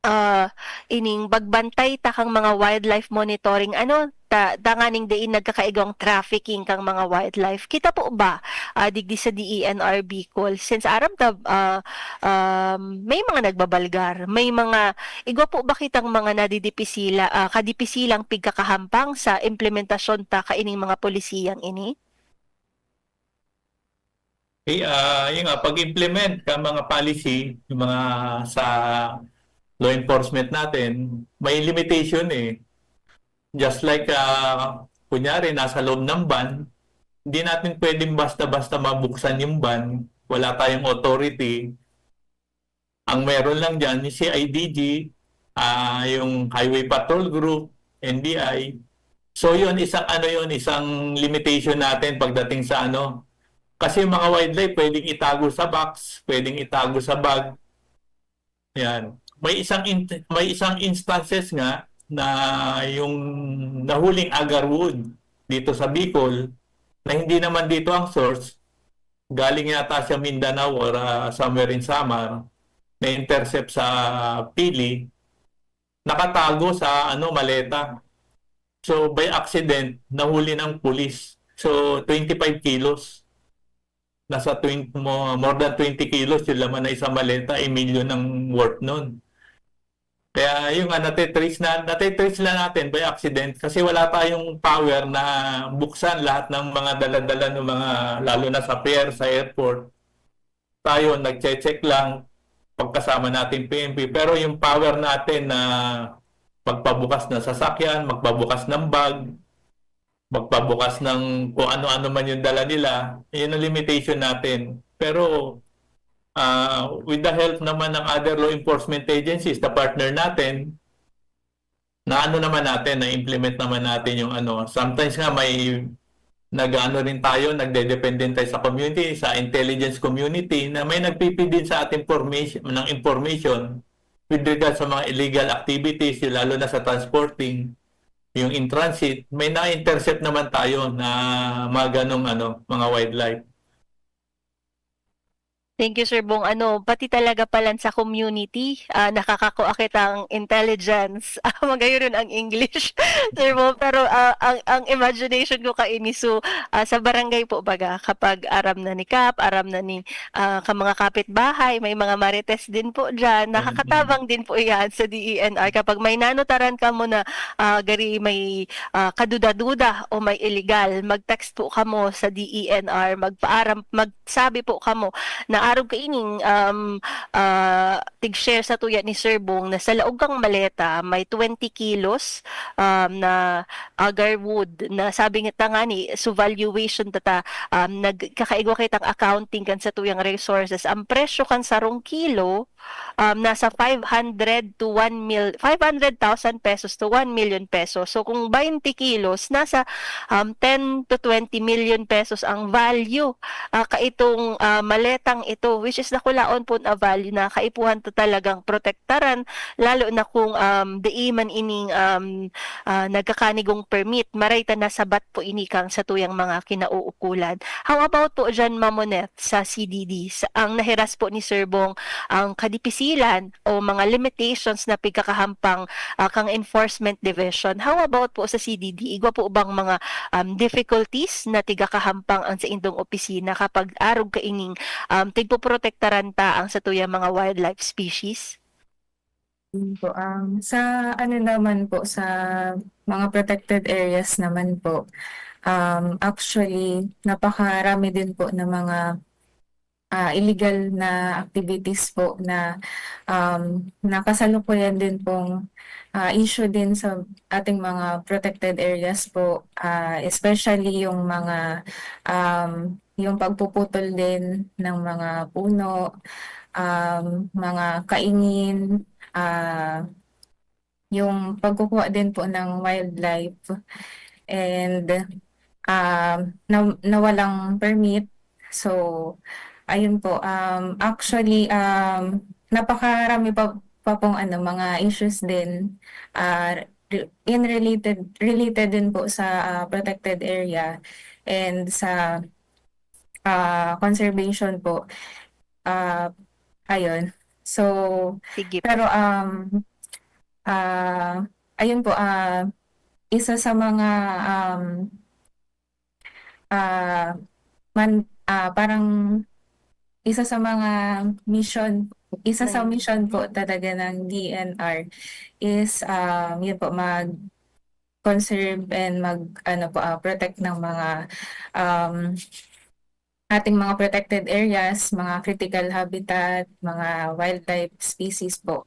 ah, ining pagbantay ta kang mga wildlife monitoring, ano, ta-, tanganing dai nagkakaigwang trafficking kang mga wildlife. Kita po ba, ah, digdi sa D E N R Bicol? Since aram ta, ah, um, may mga nagbabalgar, may mga, igwa po ba kitang mga nadidipisila, ah, kadipisilang pigkakahampang sa implementasyon ta kaining mga polisiyang ini? Eh, ah, yun nga, pag-implement ka mga policy, yung mga sa law enforcement natin, may limitation eh. Just like, ah, kunyari, nasa loob ng van, hindi natin pwedeng basta-basta mabuksan yung van. Wala tayong authority. Ang meron lang dyan, yung C I D G, ah, yung Highway Patrol Group, N B I. So yun, isang ano yun, isang limitation natin pagdating sa ano. Kasi yung mga wildlife, pwedeng itago sa box, pwedeng itago sa bag. Yan. May isang in-, may isang instances nga na yung nahuling agarwood dito sa Bicol na hindi naman dito ang source, galing yata sa Mindanao or, ah, somewhere in Samar, na-intercept sa Pili, nakatago sa, ano, maleta. So, by accident, nahuli ng pulis. So, twenty-five kilos. Nasa twenty, mo-, more than twenty kilos yung laman na isang maleta, eh, milyon ang worth nun. Kaya yung nga, natitrace na, natitrace lang natin by accident kasi wala tayong power na buksan lahat ng mga dala-dala ng mga, lalo na sa pier, sa airport. Tayo, nagche-check lang pagkasama natin P N P. Pero yung power natin na magpabukas ng sasakyan, magpabukas ng bag, magpabukas ng kung ano-ano man yung dala nila, yun ang limitation natin. Pero ah, with the help naman ng other law enforcement agencies na partner natin, na ano naman natin, na-implement naman natin yung ano. Sometimes nga may nag-aano rin tayo, nagdedepende tayo sa community, sa intelligence community, na may nagpipid din sa ating formation, ng information with regards sa mga illegal activities, yung lalo na sa transporting, yung in transit, may na-intercept naman tayo na mga ganong ano, mga wildlife. Thank you, Sir Bong. Ano, pati talaga palan sa community, ah, nakakakua kitang intelligence. Ah, magayon ang English, Sir Bong. Pero, ah, ang, ang imagination ko kaini, so, ah, sa barangay po, baga, kapag aram na ni Kap, aram na ni, ah, ka mga kapitbahay, may mga marites din po dyan. Mm. Nakakatabang din po yan sa D E N R. Kapag may nanutaran kamo na, ah, gari may, ah, kaduda-duda o may illegal, mag-text po kamo sa D E N R, magpaaram, magsabi po kamo na arog kaining, um, ah, tig-share sa tuya ni Sir Bong na sa laog kang maleta may twenty kilos, um, na agarwood na sabi nga ta ngani, so valuation ta ta, um, nagkakaigwa kitang accounting kan sa tuyang resources. Ang presyo kan sarong kilo, um, nasa five hundred to one mil-, five hundred thousand pesos to one million pesos. So, kung twenty kilos, nasa, um, ten to twenty million pesos ang value, ah, kaitong, ah, maletang ito, which is dakulaon po na value na kaipuhan ta talagang protektaran, lalo na kung, um, dai man ining, um, ah, nagkakanigong permit, maray ta nasabat po ini kang sa tuyang mga kinauukulan. How about po dyan, Ma'am Monette, sa C D D? Sa, ang nahiras po ni Sir Bong, ang kadipisilan o mga limitations na pigkakahampang, ah, kang enforcement division. How about po sa C D D? Igwa po bang mga, um, difficulties na tigakahampang ang sa indong opisina kapag arog kaining, um, tigpoprotektaran ta ang sa tuyang mga wildlife species? Yun po, um, sa ano naman po, sa mga protected areas naman po, um, actually, napakarami din po ng mga, ah, illegal na activities po na, um, na kasalukuyan din pong, ah, issue din sa ating mga protected areas po, ah, especially yung mga, um, yung pagpuputol din ng mga puno, um, mga kaingin, ah, yung pagkukuha din po ng wildlife and, um, na na walang permit. So, ayun po, um, actually, um, napakarami pa pa pong ano, mga issues din, ah, re in related related din po sa, ah, protected area and sa, ah, conservation po. Ah, ayun. So, Sige po. pero, um, ah, ayun po, ah, isa sa mga, um, ah, man ah, parang isa sa mga mission isa sa Ng mission po talaga ng D N R is, um, yun po, mag-conserve and mag-ano po, ah, protect ng mga, um, ating mga protected areas, mga critical habitat, mga wildlife species po.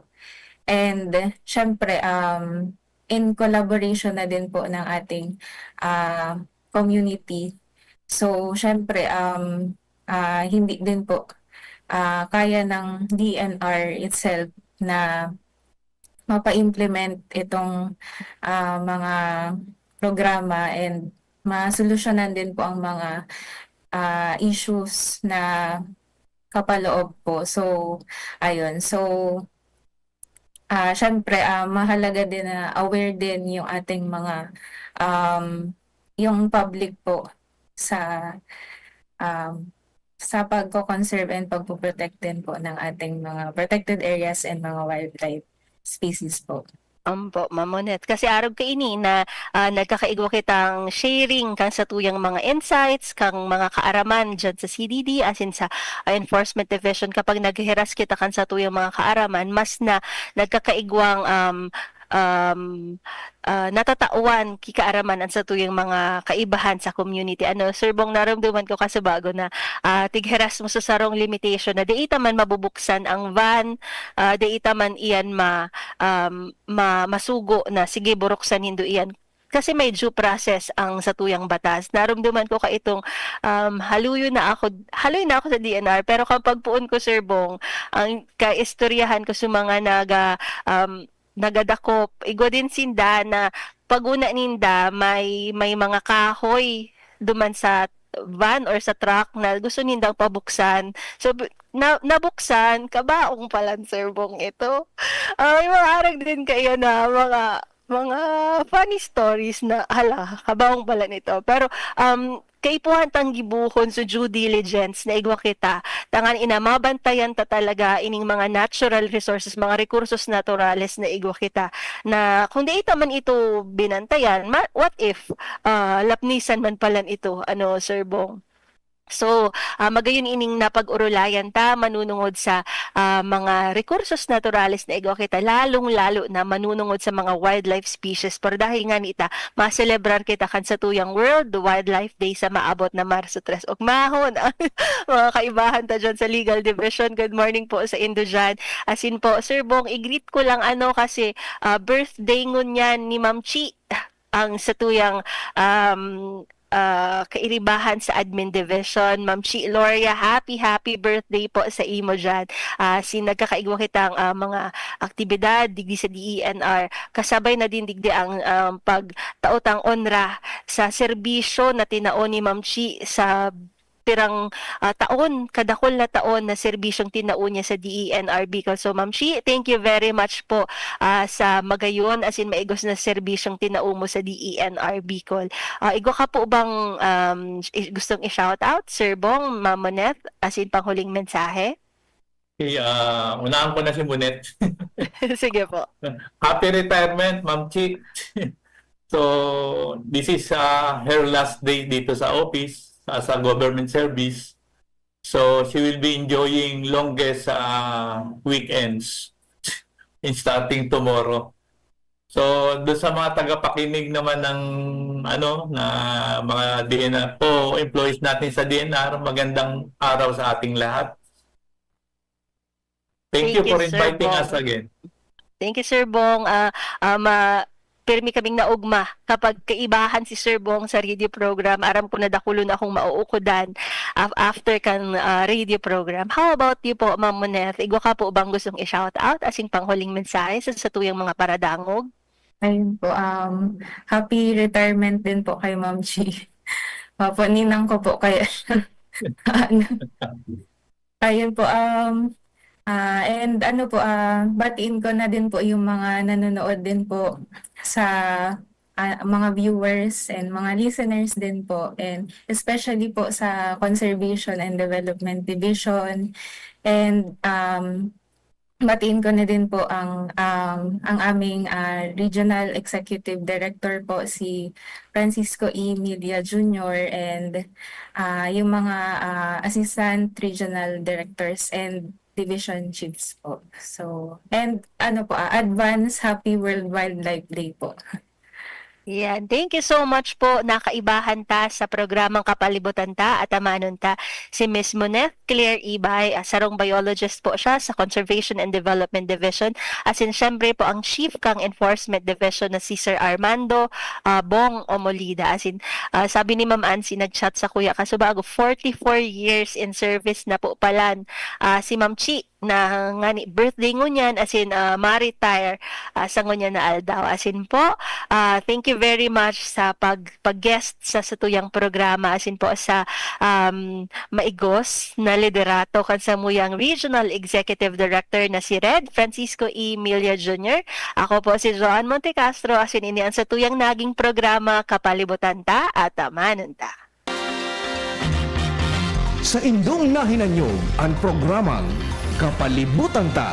And siyempre, um, in collaboration na din po ng ating, ah, community. So, siyempre, um, ah, hindi din po, ah, kaya ng D N R itself na mapa-implement itong, ah, mga programa and masolusyonan din po ang mga, ah, issues na kapaloob po. So, ayun. So, ah, siyempre, ah, mahalaga din na aware din yung ating mga, um, yung public po sa, um, sa pagko-conserve and pagpo-protect din po ng ating mga protected areas and mga wildlife species po. Ampo, Ma'am Monette. Kasi arog kaini na, ah, nagkakaigwa kitang sharing kan satuyang mga insights, kang mga kaaraman diyan sa C D D, asin sa, ah, Enforcement Division. Kapag naghihiras kita kan satuyang mga kaaraman, mas na nagkakaigwang, um, um, ah, natatawan ki kaaraman an satuyang mga kaibahan sa community. Ano, Sir Bong, naramdaman ko kasubago na, ah, tighiras mo sa sarong limitation na dai ta man mabubuksan ang van, ah, dai ta man iyan ma-, um, ma-, masugo na, "Sige, buruksan nindo iyan." kasi may due process ang satuyang batas. Narumduman ko kaitong, um, haluyo na ako, haloy na ako sa D N R, pero kapag poon ko, Sir Bong, ang kaistoryahan ko sa mga naga-, um, nagadakop, igwa din sinda na paguna ninda may, may mga kahoy duman sa van or sa truck na gusto nindang pabuksan. So, b-, na-, nabuksan, kabaong palan, Sir Bong, ito. Ah, may mga arog din kaiyan na mga, mga funny stories na, "Hala, kabaong palan ito." Pero, um, kaipuhan tang gibohon so due diligence na igwa kita, tanganing mabantayan ta talaga ining mga natural resources, mga recursos naturales na igwa kita, na kung di ita man ito binantayan, ma-, what if, ah, lapnisan man palan ito, ano, Sir Bong? So, ah, magayon ining napag-orolayan ta manunungod sa, ah, mga recursos naturales na igwa kita, lalong-lalo na manunungod sa mga wildlife species. Pero dahil ngani ta, maselebrar kita kan satuyang World Wildlife Day sa maabot na Marso tres. Ugmahon ang mga kaibahan ta dyan sa Legal Division. Good morning po sa indo dyan. Asin po, Sir Bong, i-greet ko lang, ano, kasi, ah, birthday ngunyan ni Ma'am Chi, ang satuyang, um, ah, kairibahan sa Admin Division. Ma'am Chi Gloria, happy, happy birthday po sa imo dyan. Ah, si nagkakaigwa kitang, ah, mga aktibidad digdi sa D E N R. Kasabay na din digdi ang, um, pagtao tang onra sa serbisyo na tinao ni Ma'am Chi sa pirang, ah, taon, kadakul na taon na serbisyong tinao niya sa D E N R Bicol. So, Ma'am Chi, thank you very much po, ah, sa magayon asin maigos na serbisyong tinao mo sa D E N R Bicol. Ah, igwa ka po bang, um, i-, gustong i-shout out, Sir Bong, Ma'am Moneth, asin panghuling mensahe? Okay, ah, unahan ko na si Monet. Sige po. Happy retirement, Ma'am Chi. So, this is, ah, her last day dito sa office, as a government service. So, she will be enjoying longest, ah, weekends in starting tomorrow. So, doon sa mga tagapakinig naman ng, ano, na mga D N R po, employees natin sa D N R, magandang araw sa ating lahat. Thank Thank you you, for Sir inviting Bong. us again. Thank you, Sir Bong. Ah, ah, ma-, pirmi kaming naugma kapag kaibahan si Sir Bong sa radio program. Aram ko na dakulon akong mauukodan af-, after kan, ah, radio program. How about you po, Ma'am Moneth? Igwa ka po bang gustong i-shout out asin panghuling mensahe sa satuyang mga paradangog? Ayun po, um, happy retirement din po kay Ma'am Chi. Opo, ninang ko po, kaya, ano. Ayun po, um, ah, and ano po, ah, batiin ko na din po yung mga nanonood din po sa, ah, mga viewers and mga listeners din po, and especially po sa Conservation and Development Division. And, um, batiin ko na din po ang, um, ang aming, ah, Regional Executive Director po, si Francisco E. Milla Junior, and, ah, yung mga, ah, Assistant Regional Directors and Division Chiefs po. So, and ano po, ah, advance Happy World Wildlife Day po. Yan. Thank you so much po. Nakaibahan ta sa programang Kapalibutan Ta, atamanon ta si Miss Moneth Claire Ibay. Ah, sarong biologist po siya sa Conservation and Development Division. Asin, syempre po, ang chief kang Enforcement Division na si Sir Armando, ah, Bong Omolida. Asin, ah, sabi ni Ma'am Ansi, nag-chat sa kuya, kaso bago, forty-four years in service na po palan, ah, si Ma'am Chi, na ngani birthday ngunyan, asin, ah, ma-retire, ah, sa ngunyan na aldaw. Asin po, ah, thank you very much sa pag-, pag-guest sa satuyang programa, asin po sa, um, maigos na liderato kan samuyang Regional Executive Director na si Red Francisco E. Milla Junior. Ako po si Joan Montecastro, asin ini ang satuyang naging programa, Kapalibutan Ta, Atamanon Ta. Sa indong nahinanyog an programang Kapalibutan Ta,